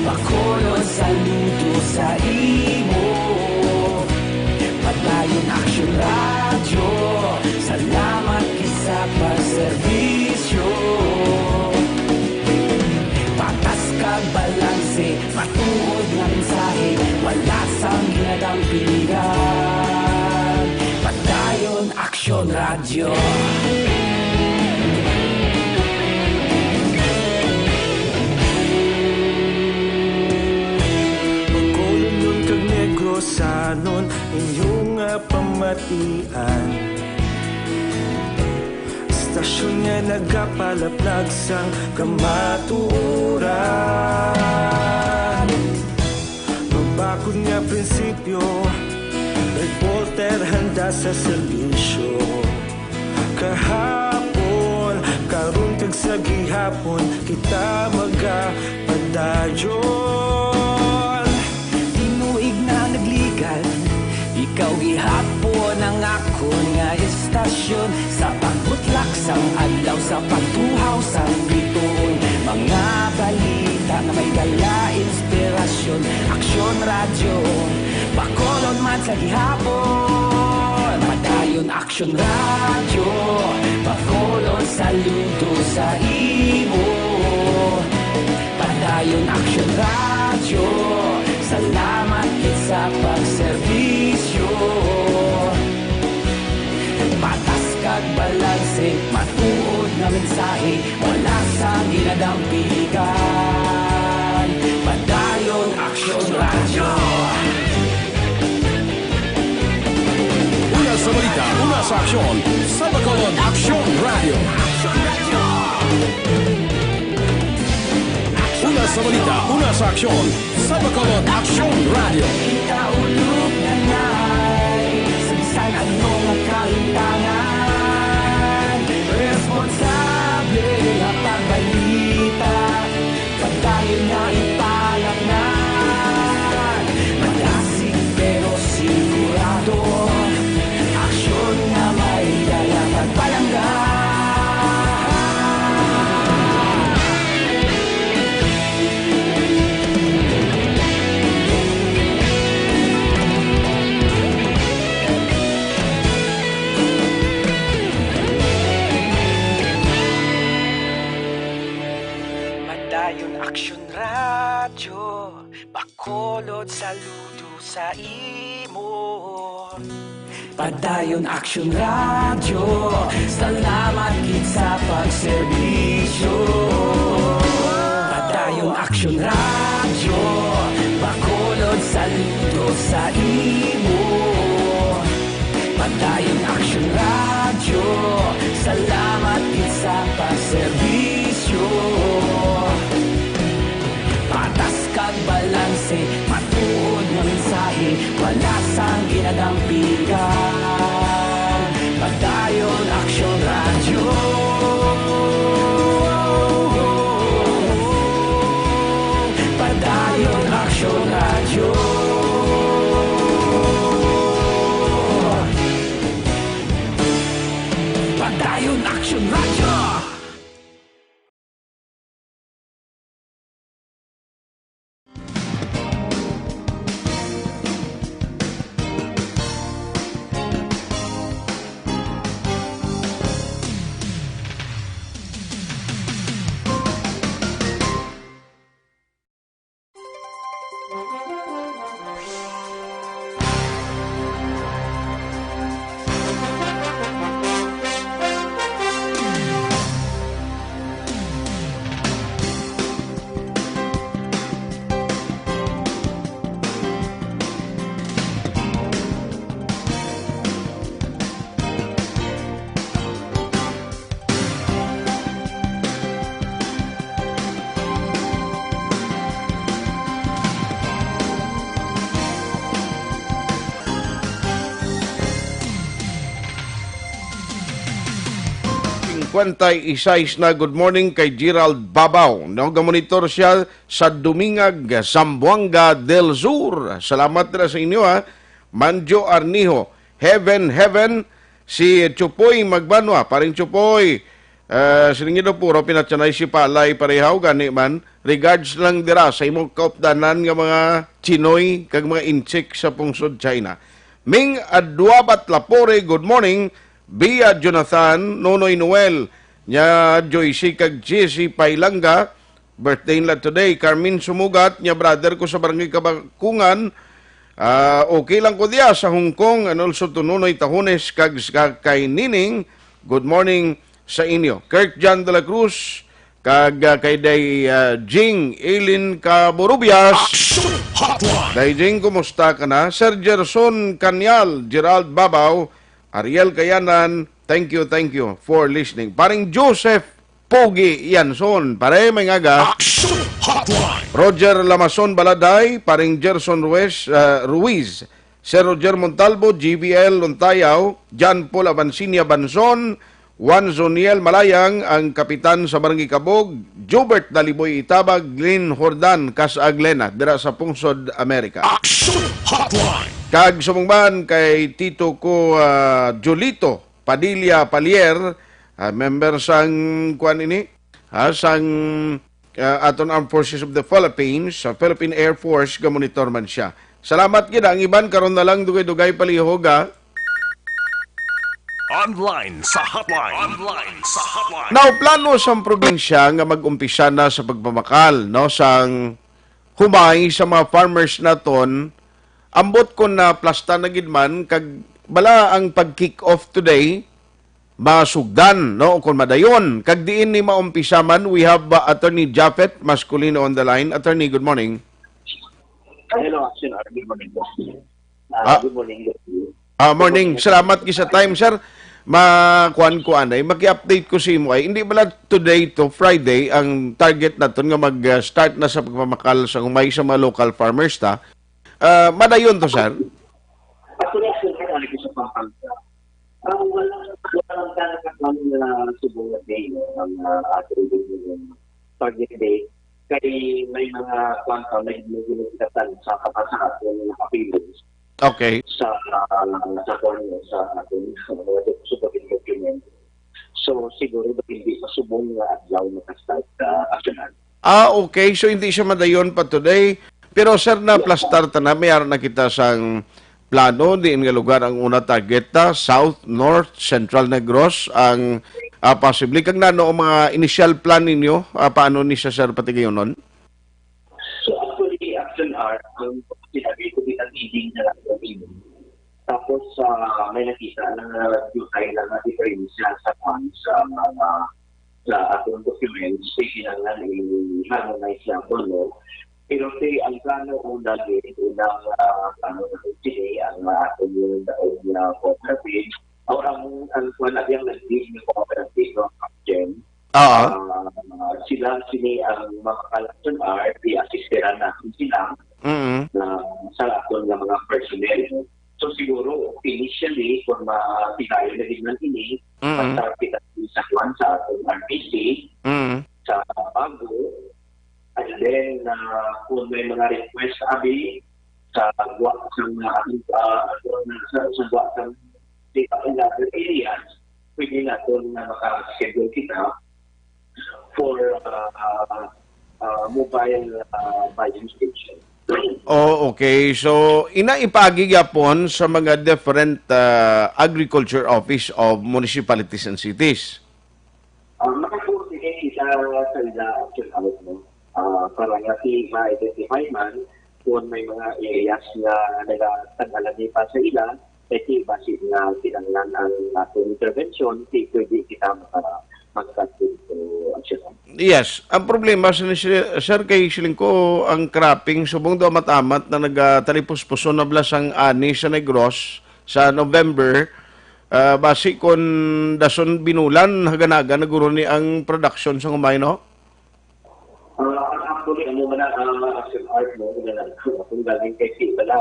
Bacolod, saludo sa imo. Padayon Aksyon Radyo, salamat gid sa pagserbisyo. Patas kag balanse, matuod nga mensahe, wala sang ginadampingan. Padayon Aksyon Radyo. Bacolodnon kag Negrosanon, inyo nga pamatian. Istasyon nga nagapalaplag sang kamatuoran. Mabakod nga prinsipyo, reporter handa sa serbisyo. Kahapon, karon kag sa gihapon, kita magapadayon. Tinuig na nagligad, ikaw gihapon ang akon nga istasyon. Sa pagbutlak sang adlaw, sa pagtuhaw sang bituon, mga balita nga may dala inspirasyon. Aksyon Radyo Bacolod man sa gihapon. Padayon Padayon Action Radio, Bacolod, saludo sa imo. Padayon Action Radio, salamat gid sa pagserbisyo. Patas kag balanse, matuod nga mensahe, wala sang ginadampigan. Padayon Action Radio. Una sa balita, una sa aksyon, sa Bacolod Action Radio. Una sa balita, una sa aksyon, sa Bacolod Action Radio. Ikaulog na ngay sa bisan ano nga kahintangan. Responsable nga pagbalita, padayon na ipalangnan. Madasig pero sigurado, aksyon nga may dala pagpalangga. Padayon Action Radio, Bacolod, saludo sa imo. Padayon Action Radio, salamat gid sa pagserbisyo. Padayon Action Radio, Bacolod, saludo sa imo. Padayon Action Radio, salamat gid sa pagserbisyo. Patas kag balanse, matuod nga mensahe, wala sang ginadampigan. Padayon Action Radio. Padayon Action Radio. Padayon Action Radio. Cincuenta y seis na. Good morning kay Gerald Babaw. No, gamonitor siya sa Dumingag, Zamboanga del Sur. Salamat na sa inyo, ha. Manjo Arnijo, Heaven, Heaven, si Chupoy Magbanwa, paring Chupoy, eh, silingido puro pinatsanay si Palay parehaw, gani man, regards lang dira sa imong kaupdanan nga mga Chinoy kag mga Intsik sa pungsod China. Ming Aduabat Lapore, good morning. Bia Jonathan, Nonoy Noel, nya Joyce kag Jessie Pailanga, birthday nila today. Carmen Sumugat, nya brother ko sa Barangay Kabakungan. Ah, okay lang ko diya sa Hong Kong, and also to Nonoy Tahones kag sa kay Nining. Good morning sa inyo. Kirk John de la Cruz, kag, ah, kay Day, ah, Jing Eileen Caborubias. Action Hotline. Day Jing, kumusta ka na? Sir Gerson Canial, Gerald Babaw, Ariel Kayanan, thank you, thank you for listening. Paring Joseph Pogi Yanson, pare, may ngaga. Action Hotline. Roger Lamason Baladay, paring Gerson Ruiz, ah, Ruiz, Sir Roger Montalvo, G V L Lontayaw, John Paul Abansinia Banson, Juan Zoniel Malayang, ang kapitan sa Barangay Kabog, Jobert Daliboy Itabag, Glenn Jordan, Cas Aglena, dira sa Pungsod, Amerika. Action Hotline. Kag subong man kay Tito ko, ah, Jolito Padilla Palier, ah, member sang, kuan ini, ah, sang, ah, aton Armed Forces of the Philippines, sa Philippine Air Force, gamonitor man siya. Salamat gid, ang iban karon na lang dugay-dugay palihog, ah. Online sa hotline. Online sa hotline. Now, plano sang probinsya nga mag-umpisa na sa pagpamakal, no, sang humay sa mga farmers naton, ambot kon na plasta na gid man, kag bala ang pag-kick off today, masugdan, no, o kon madayon. Kag diin ni maumpisa man, we have, uh, Attorney Japhet Masculino on the line. Attorney, good morning. Hello, Action R. Good morning po. Ah, Ah. Good morning. Ah, morning. Salamat gid sa time, sir. Makuan ko anay, maki-update ko sa imo ay, hindi bala today to Friday ang target naton nga mag-start na sa pagpamakal sa humay sa mga local farmers ta? Ah, madayon to, sir? Actually, actually, ano ko sa Pampanga? Ah, wala, wala lang talaga kami na subong na day, no, ang, ah, ating target day. Kay may mga kwan pa, may, may ginagatan sa kapasahapon ng appeals Okay. sa, ah, sa kwan, sa ating, sa mga supporting document. So, siguro ba hindi pa subong nga adlaw makastart, ah, Action R. Ah, okay. So, hindi siya madayon pa today. Pero, sir, naplastar ta na, may ara na kita sang plano, diin nga lugar ang una target ta, South, North, Central Negros, ang, ah, possibly. Kag nano ang mga initial plan ninyo? Ah, paano ni siya, sir, patigayunon? So, actually, Action R, ang sinabi ko, kita feeding na lang sa feeding. Tapos, ah, may nakita na jutay lang na diferensya sa kwan, sa mga, sa atong documents, kay kinahanglan i-harmonize naton, no? Pero, say, ang plano una, gid, unang, ah, plano na sini, ang, ah, atong yung daog na cooperative, or ang, ang kwan na diyang nag-deal ng cooperative, no? Captain, Oo. Ah, sila sini ang mga Action R, i-assisteran natin sila Mm. na sa aton nga mga personnel. So, siguro, initially, kung matigayon na din man ini, Mm. pasar kita sa kwan sa aton R P C, Mm. sa bago, and then, ah, kung may mga request, abi, sa gwa sa mga, ah, sa, sa gwa sa, sa other areas, pwede naton nga maka-schedule kita for, uh, uh, uh, mobile, uh, buying station. Oh, okay. So, ina ipagi gyapon sa mga different, uh, agriculture office of municipalities and cities. Ah, maka-coordinate kita sa ila, Action R, no? Ah, para nga si ma-identify man kung may mga areas nga nagatanggalan ni pa sa ila, kay ti basi nga kinahanglan ang atong intervention, ti pwede kita maka-, magkadto, Action R. Yes, ang problema, sir, sir, kay siling ko, ang cropping, subong daw amat-amat na nagatalipos-puson na bala sang ani sa Negros sa November. Ah, basi kon dason binulan, haganaga na guro ni ang production sa humay, no? Ah, actually, amo man na, ah, Action R, no, nga nag-, kung galing kay si, wala,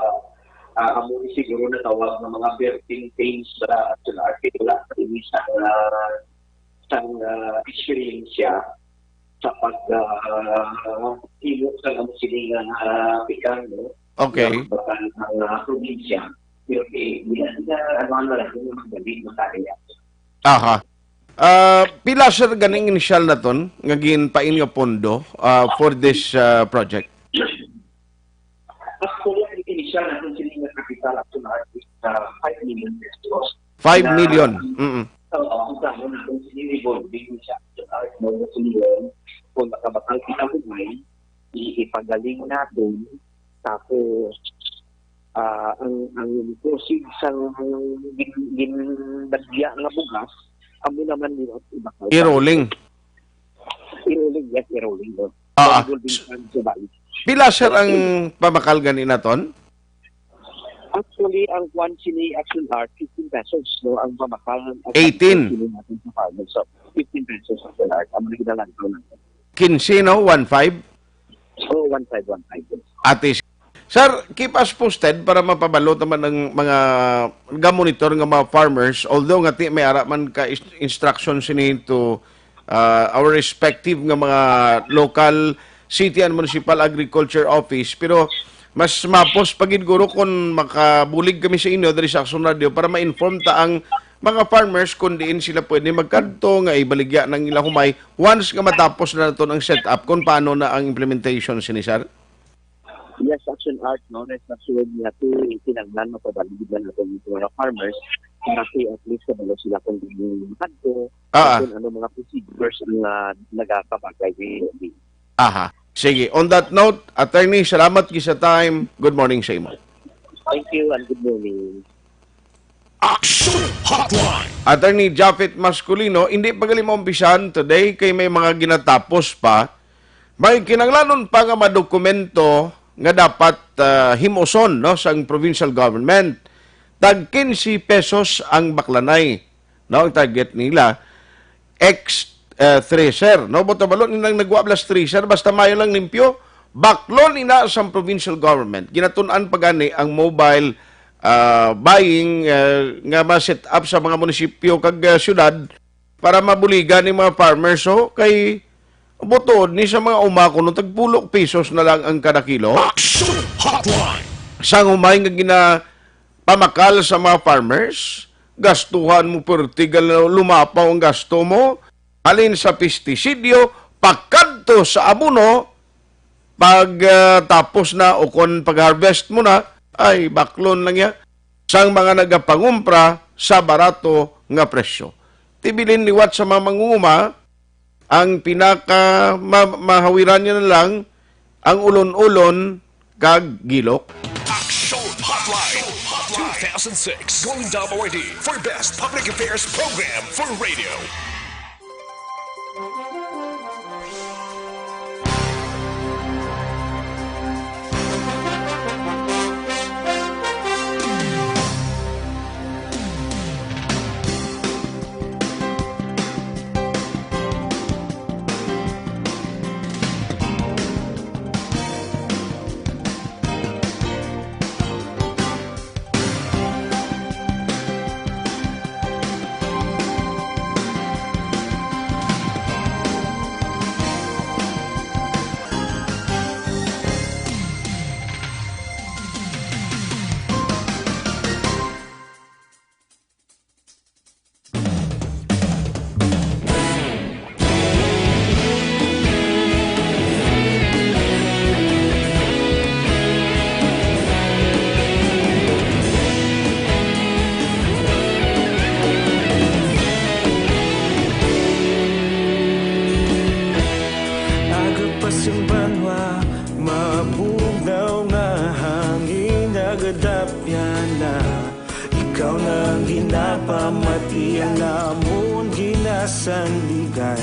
ah, amo ni siguro natawag nga mga birthing pains, wala, Action R, kay wala pa ini sa, ah, sa, ah, experience siya sa pag, ah, himo sa amo sini nga, ah, pikan, no? Okay. Nga bakal ang, ah, probinsya. Pero, eh, hindi na, ano, ano lang, yung mga galing, makaya. Aha. Ah, pila, sir, ganing initial naton nga ginpain nga pondo, ah, for this, ah, project? Actually, ang initial naton sini nga capital, actually, is, ah, five million pesos. Five million. Na, Mm-mm. Oo, ang plano naton sini revolving siya, actually, no, sa million, kung makabakal kita humay, i-, ipagaling naton, tapos, ah, ang, ang proceeds sang gin-, ginbagya nga bugas, amo naman ni ibakal. I-rolling. I-rolling, yes, i-rolling, no? Ah, ah. Revolving fund sa balik. Pila, sir, ang pamakal gani naton? Actually, ang kwan sini, Action R, fifteen pesos, no? Ang pamakal, ang Eighteen. Sini natin sa farmers. So, fifteen pesos, Action R. Ang mga ginalantaw natin. Quince, no? One five? Oo, one five, one five. Ate, sir, keep us posted para mapabalo naman ang mga ga-monitor nga mga farmers. Although nga ti may ara man ka is-, instruction sini to, uh, our respective nga mga local city and municipal agriculture office, pero mas mapos pa gid guro kung makabulig kami sa inyo diri sa Action Radio para ma-inform ta ang mga farmers kung diin sila pwede magkadto nga ibaligya nang ila humay once nga matapos na naton ang setup, kung paano na ang implementation sini, sir? Yes, Action R, no? Rest assured nga ti kinahanglan mapabaligid na naton sa mga farmers. Kasi at least kabalo sila kung diin makadto, Ah. kung ano mga procedures ang, ah, nagakabagay. Aha. Sige. On that note, Attorney, salamat gid sa time. Good morning sa imo. Thank you and good morning. Action Hotline. Attorney Japhet Masculino, hindi pa gali maumpisahan today kay may mga ginatapos pa. May kinahanglanon pa nga madokumento nga dapat, ah, himuson, no, sang provincial government. Tag quince pesos ang baklanay, no, ang target nila. Ex, ah, thresher, no? Buot bala, nilang nagwa bala sa thresher, basta maayo lang limpyo. Baklon ina sang provincial government. Ginatun-an pa gani ang mobile, ah, buying, ah, nga ma-set up sa mga munisipyo kag, ah, syudad para mabuligan ni mga farmers, so kay butuod ni sa mga uma kuno tagpulo pesos na lang ang kada kilo. Action Hotline. Sang humay nga ginapamakal sa mga farmers, gastuhan mo perti gal-, lumapaw ang gasto mo, halin sa pestisidyo, pakadto sa abono, pag, ah, tapos na o kon pag-harvest mo na, ay, baklon lang ya sang mga nagapangumpra sa barato nga presyo. Ti bilin liwat sa mga mangunguma, ang pinaka ma-, mahawiran niya na lang ang ulon-ulon kag gilok. Action Hotline two thousand six. Going W R D for Best Public Affairs Program for Radio. Aga pa sing banwa, mabugnaw nga hangin, nagadapyan na. Ikaw na ang ginapamati, ang amon ginasandigan.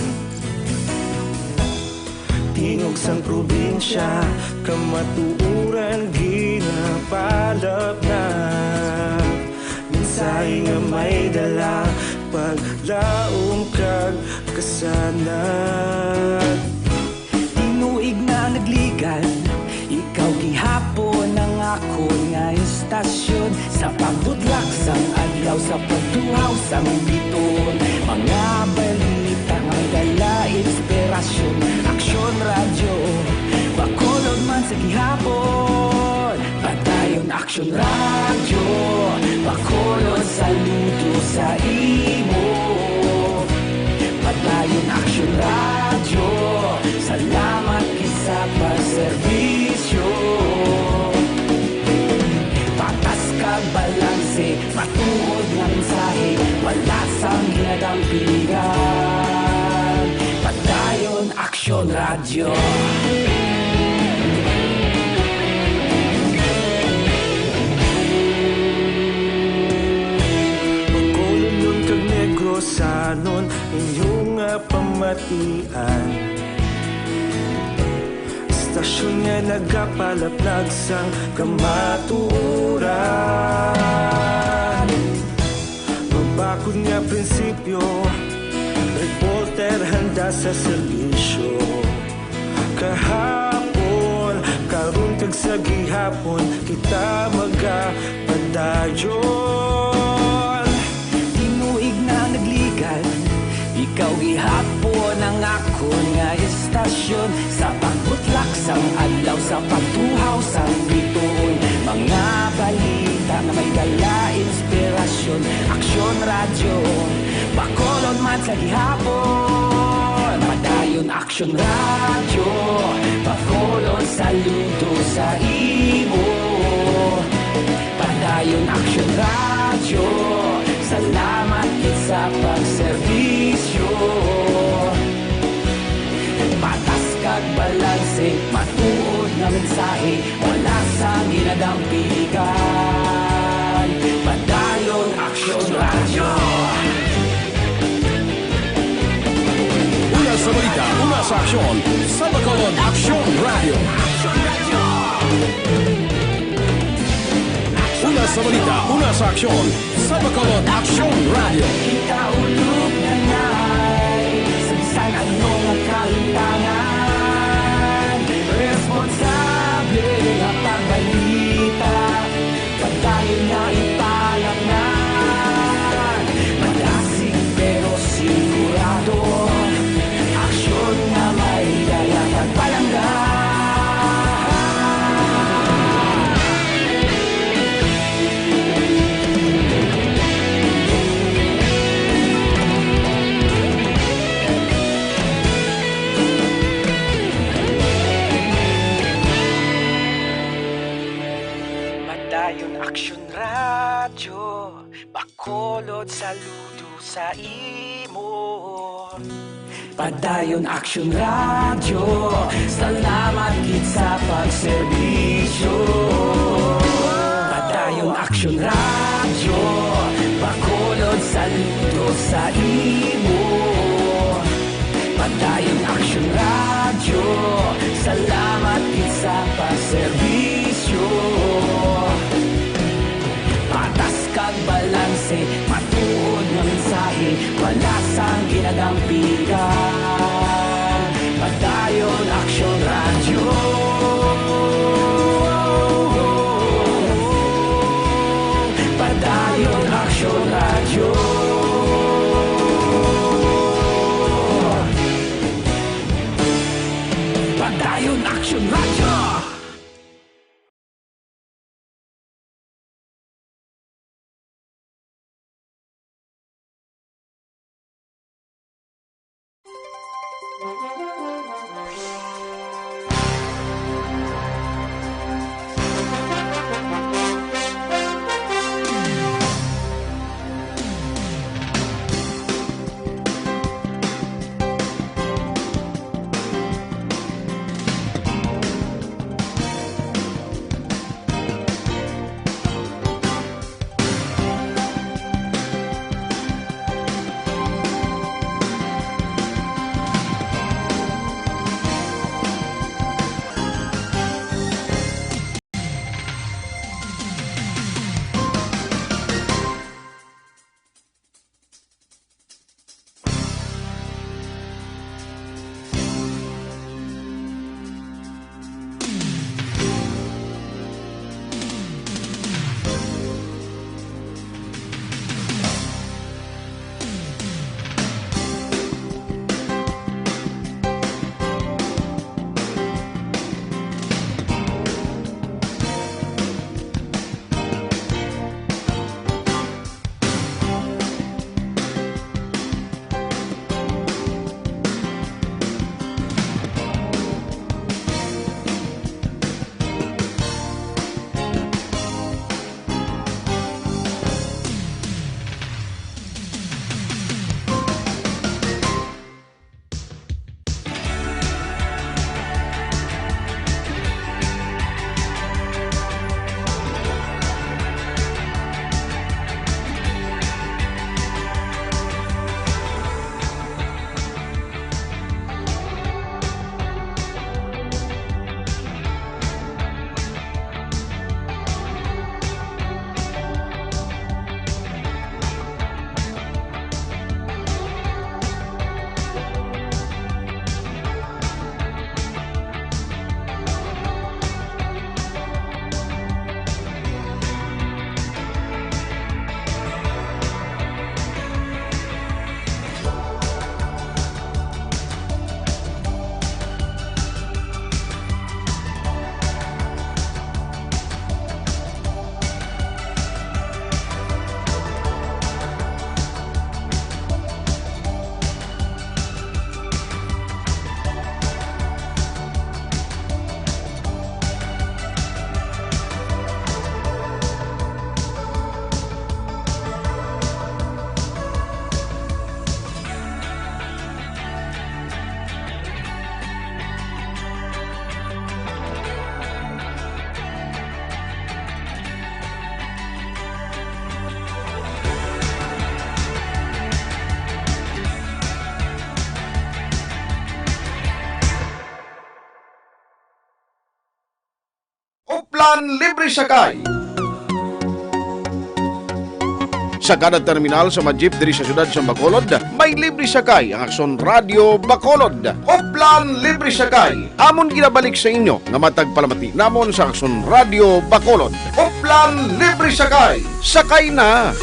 Tingog sang probinsya, kamatuoran ginapalapnap. Mensahe nga may dala, paglaom kag kasanag. Tinuig na nagligan, ikaw gihapon ang akon nga istasyon. Sa pagbutlak sang adlaw, sa pagtuhaw sang biton, mga balita nga may dala inspirasyon. Aksyon Radyo, Bacolod man sa gihapon. Padayon Aksyon Radyo, Bacolod, saludo sa imo. Padayon Aksyon Radyo, salamat gid sa pagserbisyo. Patas kag balanse, matuod nga mensahe, wala sang ginadampigan. Padayon Aksyon Radyo. Bacolodnon kag Negrosanon, inyo nga pamatian. Istasyon nga nagapalaplag sang kamatuoran. Mabakod nga prinsipyo, reporter handa sa serbisyo. Kahapon, karon kag sa gihapon, kita magapadayon. Tinuig na nagligan, ikaw gihapon ang akon nga istasyon. Sa pagbutlak sang adlaw, sa pagtuhaw sang bituon, mga balita nga may dala inspirasyon. Aksyon Radyo, Bacolod man sa gihapon. Padayon Aksyon Radyo, Bacolod, saludo sa imo. Padayon Aksyon Radyo, sa Pagserbisyo, patas kag balanse, matuod nga mensahe, wala sang ginadampigan. Padayon Aksyon Radyo. Una sa balita, una sa aksyon, sa Bacolod Aksyon Radyo. Aksyon Radyo. Una sa balita, una sa aksyon, sa Bacolod Aksyon Radyo. Kita ulog na nay, sa bisan ano nga kalimtangan, responsable nga pagbalita, padayon nga ipalangnan. Madasig pero sigurado, aksyon nga may dala kag palangga. Padayon Aksyon Radyo, Bacolod, saludo sa imo. Padayon Aksyon Radyo, salamat gid sa pagserbisyo. Padayon Aksyon Radyo, Bacolod, saludo sa imo. Padayon Aksyon Radyo, salamat gid sa pagserbisyo. Patas kag balanse, matuod nga mensahe, wala sang ginadampigan. Padayon Aksyon Radyo. Padayon Aksyon Radyo. Padayon Aksyon Radyo. Uplan Libre Sakay. Sa kada terminal sa mga jeep diri sa siyudad sa Bacolod, may libre sakay ang Aksyon Radyo Bacolod. Uplan Libre Sakay. Amon ginabalik sa inyo nga matag palamati namon sa Aksyon Radyo Bacolod. Uplan Libre Sakay. Sakay na!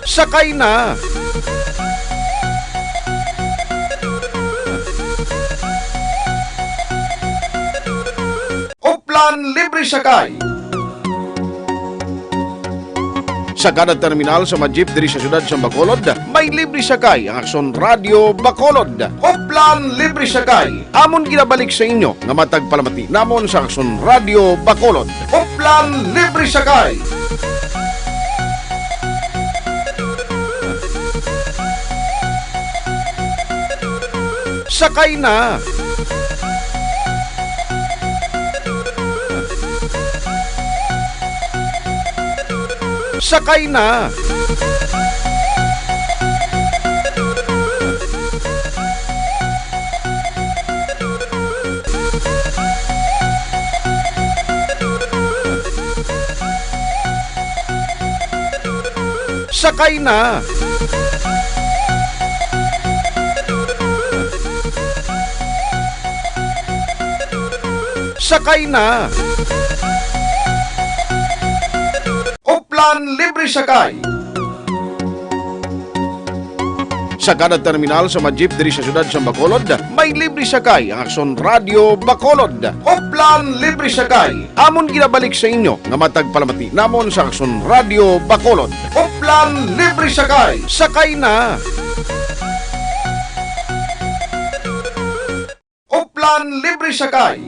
Sakay na! Uplan Libre Sakay. Sa kada terminal sa mga jeep diri sa siyudad sa Bacolod, may libre sakay ang Aksyon Radyo Bacolod. Uplan Libre Sakay. Amon ginabalik sa inyo nga matag palamati namon sa Aksyon Radyo Bacolod. Uplan Libre Sakay. Sakay na! Sakay na! Sakay na! Sakay na! Uplan Libre Sakay. Sa kada terminal sa mga jeep diri sa siyudad sa Bacolod, may libre sakay ang Aksyon Radyo Bacolod. Uplan Libre Sakay. Amon ginabalik sa inyo nga matag palamati namon sa Aksyon Radyo Bacolod. Uplan Libre Sakay. Sakay na! Uplan Libre Sakay.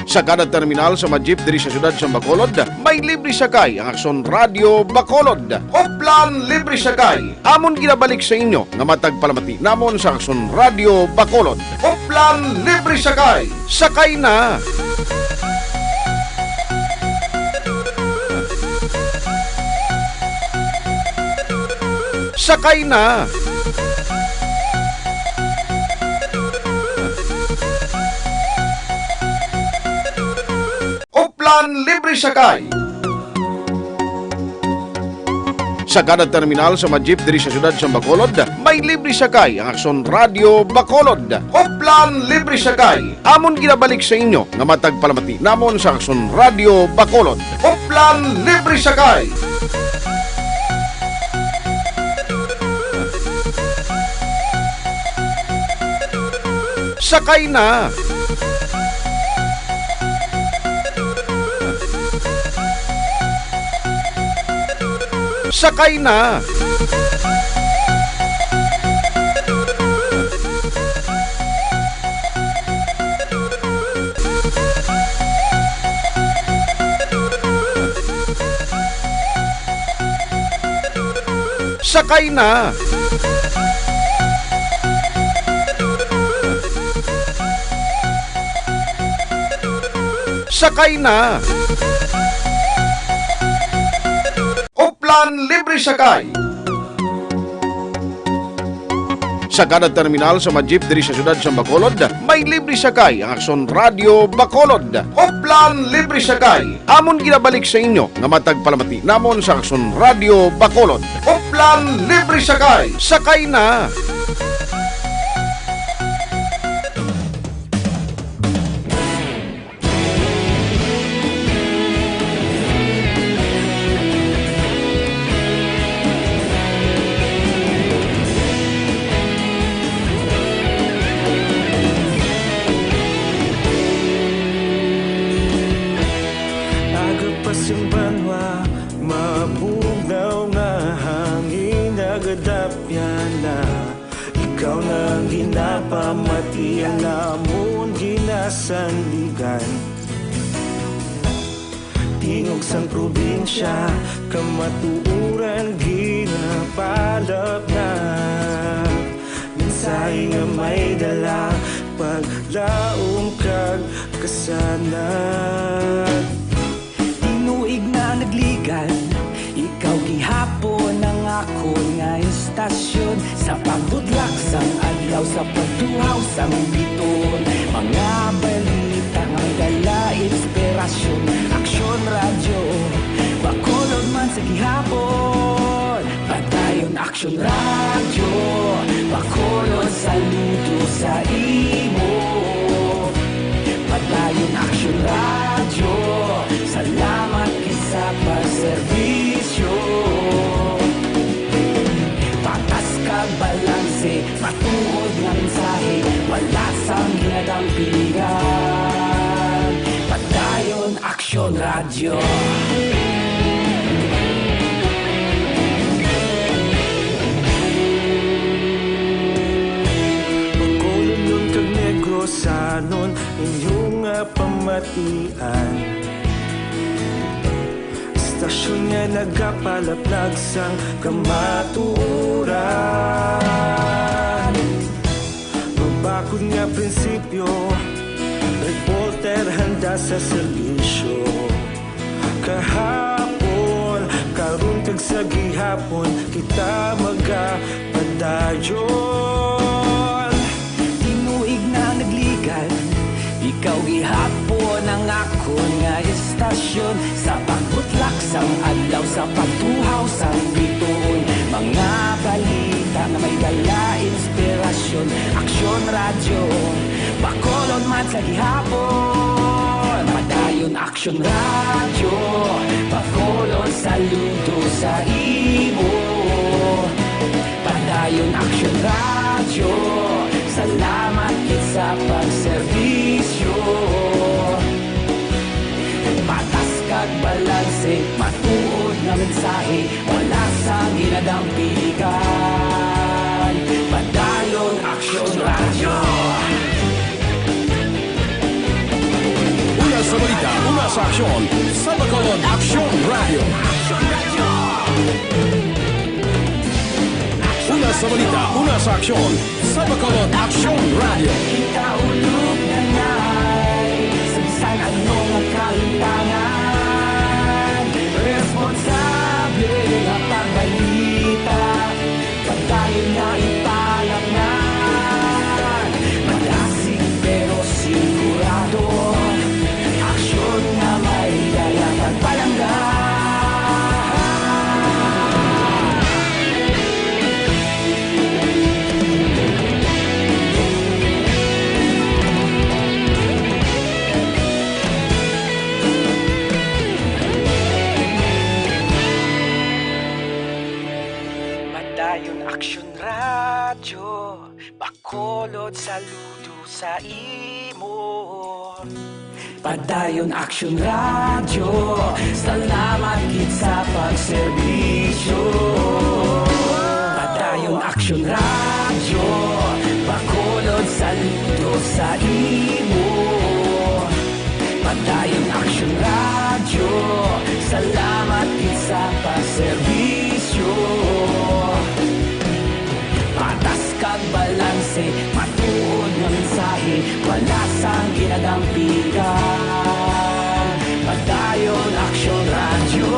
Sa kada terminal sa mga jeep diri sa siyudad sa Bacolod, may libre sakay ang Aksyon Radyo Bacolod. Uplan Libre Sakay. Amon ginabalik sa inyo nga matag palamati namon sa Aksyon Radyo Bacolod. Uplan Libre Sakay. Sakay na! Sakay na! Uplan Libre Sakay. Sa kada terminal sa mga jeep diri sa siyudad sa Bacolod, may libre sakay ang Aksyon Radyo Bacolod. Uplan Libre Sakay. Amon ginabalik sa inyo nga matag palamati namon sa Aksyon Radyo Bacolod. Uplan Libre Sakay. Sakay na! Sakay na! Sakay na! Sakay na! Uplan Libre Sakay. Sa kada terminal sa mga jeep diri sa siyudad sa Bacolod, may libre sakay ang Aksyon Radyo Bacolod. Uplan Libre Sakay. Amon ginabalik sa inyo nga matag palamati namon sa Aksyon Radyo Bacolod. Uplan Libre Sakay. Sakay na! Aga pa sing banwa, mabugnaw nga hangin nagadapyan na. Ikaw na ang ginapamati, ang amon ginasandigan. Tingog sang probinsya, kamatuoran ginapalapnag. Mensahe nga may dala, paglaom kag kasanag. Tinuig na nagligan, ikaw gihapon ang Akon nga istasyon, sa pagbudlak sang adlaw, sa pagtuhaw sang biton, mga balita nga may dala inspirasyon. Aksyon Radyo, Bacolod man sa gihapon. Padayon Aksyon Radyo, Bacolod, saludo sa imo. Padayon Aksyon Radyo, salamat gid sa pagserbisyo. Patas kag balanse, matuod nga mensahe, wala sang ginadampigan. Padayon Aksyon Radyo. Bacolodnon kag Negrosanon, inyo nga pamatian. Istasyon nga nagapalaplag sang kamatuoran. Mabakod nga prinsipyo, reporter handa sa serbisyo. Kahapon, karon kag sa gihapon, kita magapadayon. Tinuig na nagligad, ikaw gihapon ang akon nga istasyon. Sa pagbutlak sang adlaw, sa pagtuhaw sang bituon, mga balita nga may dala inspirasyon. Aksyon Radyo, Bacolod man sa gihapon. Padayon Aksyon Radyo, Bacolod, saludo sa imo. Padayon Aksyon Radyo, salamat gid sa pagserbisyo. Patas kag balanse, matuod nga mensahe, wala sang ginadampigan. Padayon Aksyon Radyo. Una sa balita, una sa aksyon, sa Bacolod Aksyon Radyo. Una sa balita, una sa aksyon, sa Bacolod Aksyon Radyo. Kita ulog na nay, sa bisan ano nga kalimtangan, responsable nga pagbalita, padayon na ipalangnan. Madasig pero sigurado, aksyon nga may dala pagpalangga. Padayon Aksyon Radyo, Bacolod, saludo sa imo. Padayon Aksyon Radyo, salamat gid sa pagserbisyo. Padayon Aksyon Radyo, Bacolod, saludo sa imo. Padayon Aksyon Radyo, salamat gid sa pagserbisyo. Patas kag balanse, matuod nga mensahe, wala sang ginadampigan. Padayon Aksyon Radyo.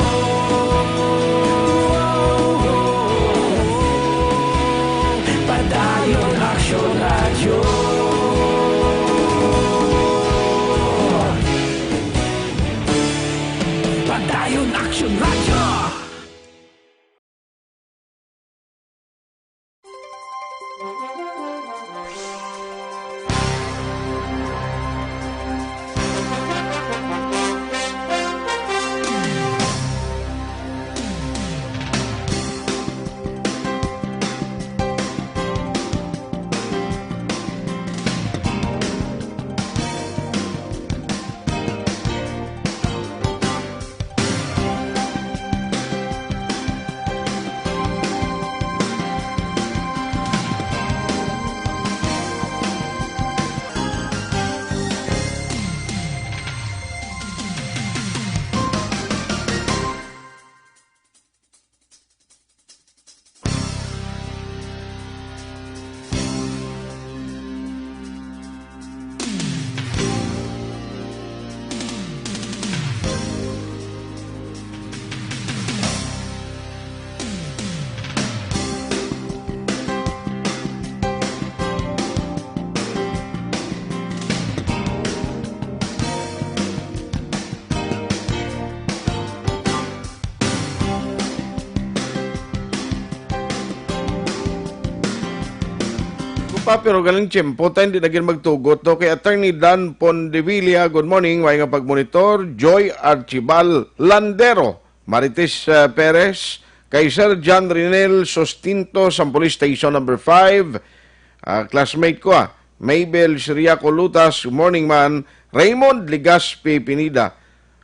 pa, pero galing tiyempo, tayo hindi na gid magtugot, no? Kay Attorney Dan Pondevilla, good morning, may nga pagmonitor. Joy Archibal Landero, Marites, ah, Perez, kay Sir John Rinel Sustinto sa Police Station number five, ah, classmate ko, ah. Mabel Siriaco Lutas, good morning, man. Raymond Legaspi Pinida,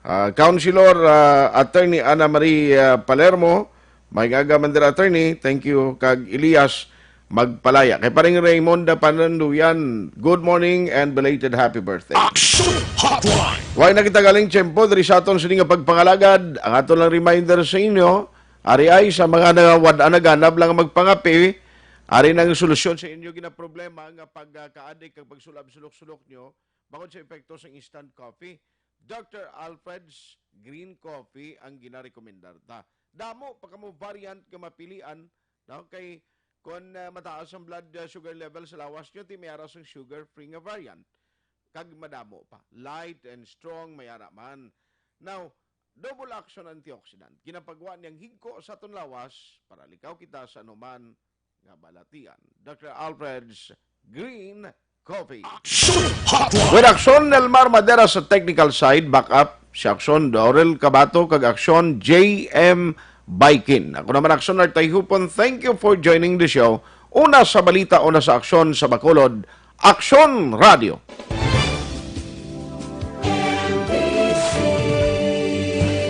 ah, Councilor, ah, Attorney Ana Marie, ah, Palermo, may aga man dira, Attorney. Thank you. Kag Elias Magpalaya. Kay Paring Raymond Pananduyan, good morning and belated happy birthday. Action Hotline! Way na kita galing tiyempo diri sa aton sini nga pagpangalagad. Ang aton lang reminder sa inyo, ari ay sa mga nangawad-an, naganab lang magpangape, ari nang solusyon sa inyo ginaproblema nga pagkaadik kag pagsulab sulok-sulok nyo bangod sa epekto sa instant coffee. Doctor Alfred's Green Coffee ang ginarekomendar ta. Damo pa kamo variant nga mapilian, no? Kay kung, ah, mataas ang blood, ah, sugar level sa lawas nyo, ti may ara sang sugar-free nga variant. Kag madamo pa. Light and strong, may ara man. Now, double action antioxidant. Ginapagwa niyang higko sa aton lawas para likaw kita sa anuman nga balatian. Doctor Alfred's Green Coffee. Action Hotline! With Action, Nelmar Madera sa technical side, backup si Action Dorel Cabato kag Action J M Baikin. Ako naman, Action Artay Hupon. Thank you for joining the show. Una sa balita, una sa aksyon sa Bacolod, Aksyon Radio.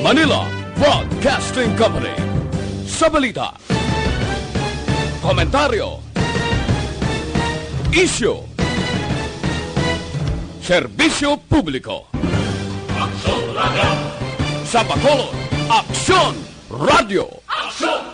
Manila Broadcasting Company. Sa balita, komentaryo, isyu, serbisyo publiko. Aksyon Radio. Sa Bacolod, Aksyon Radio. Aksyon!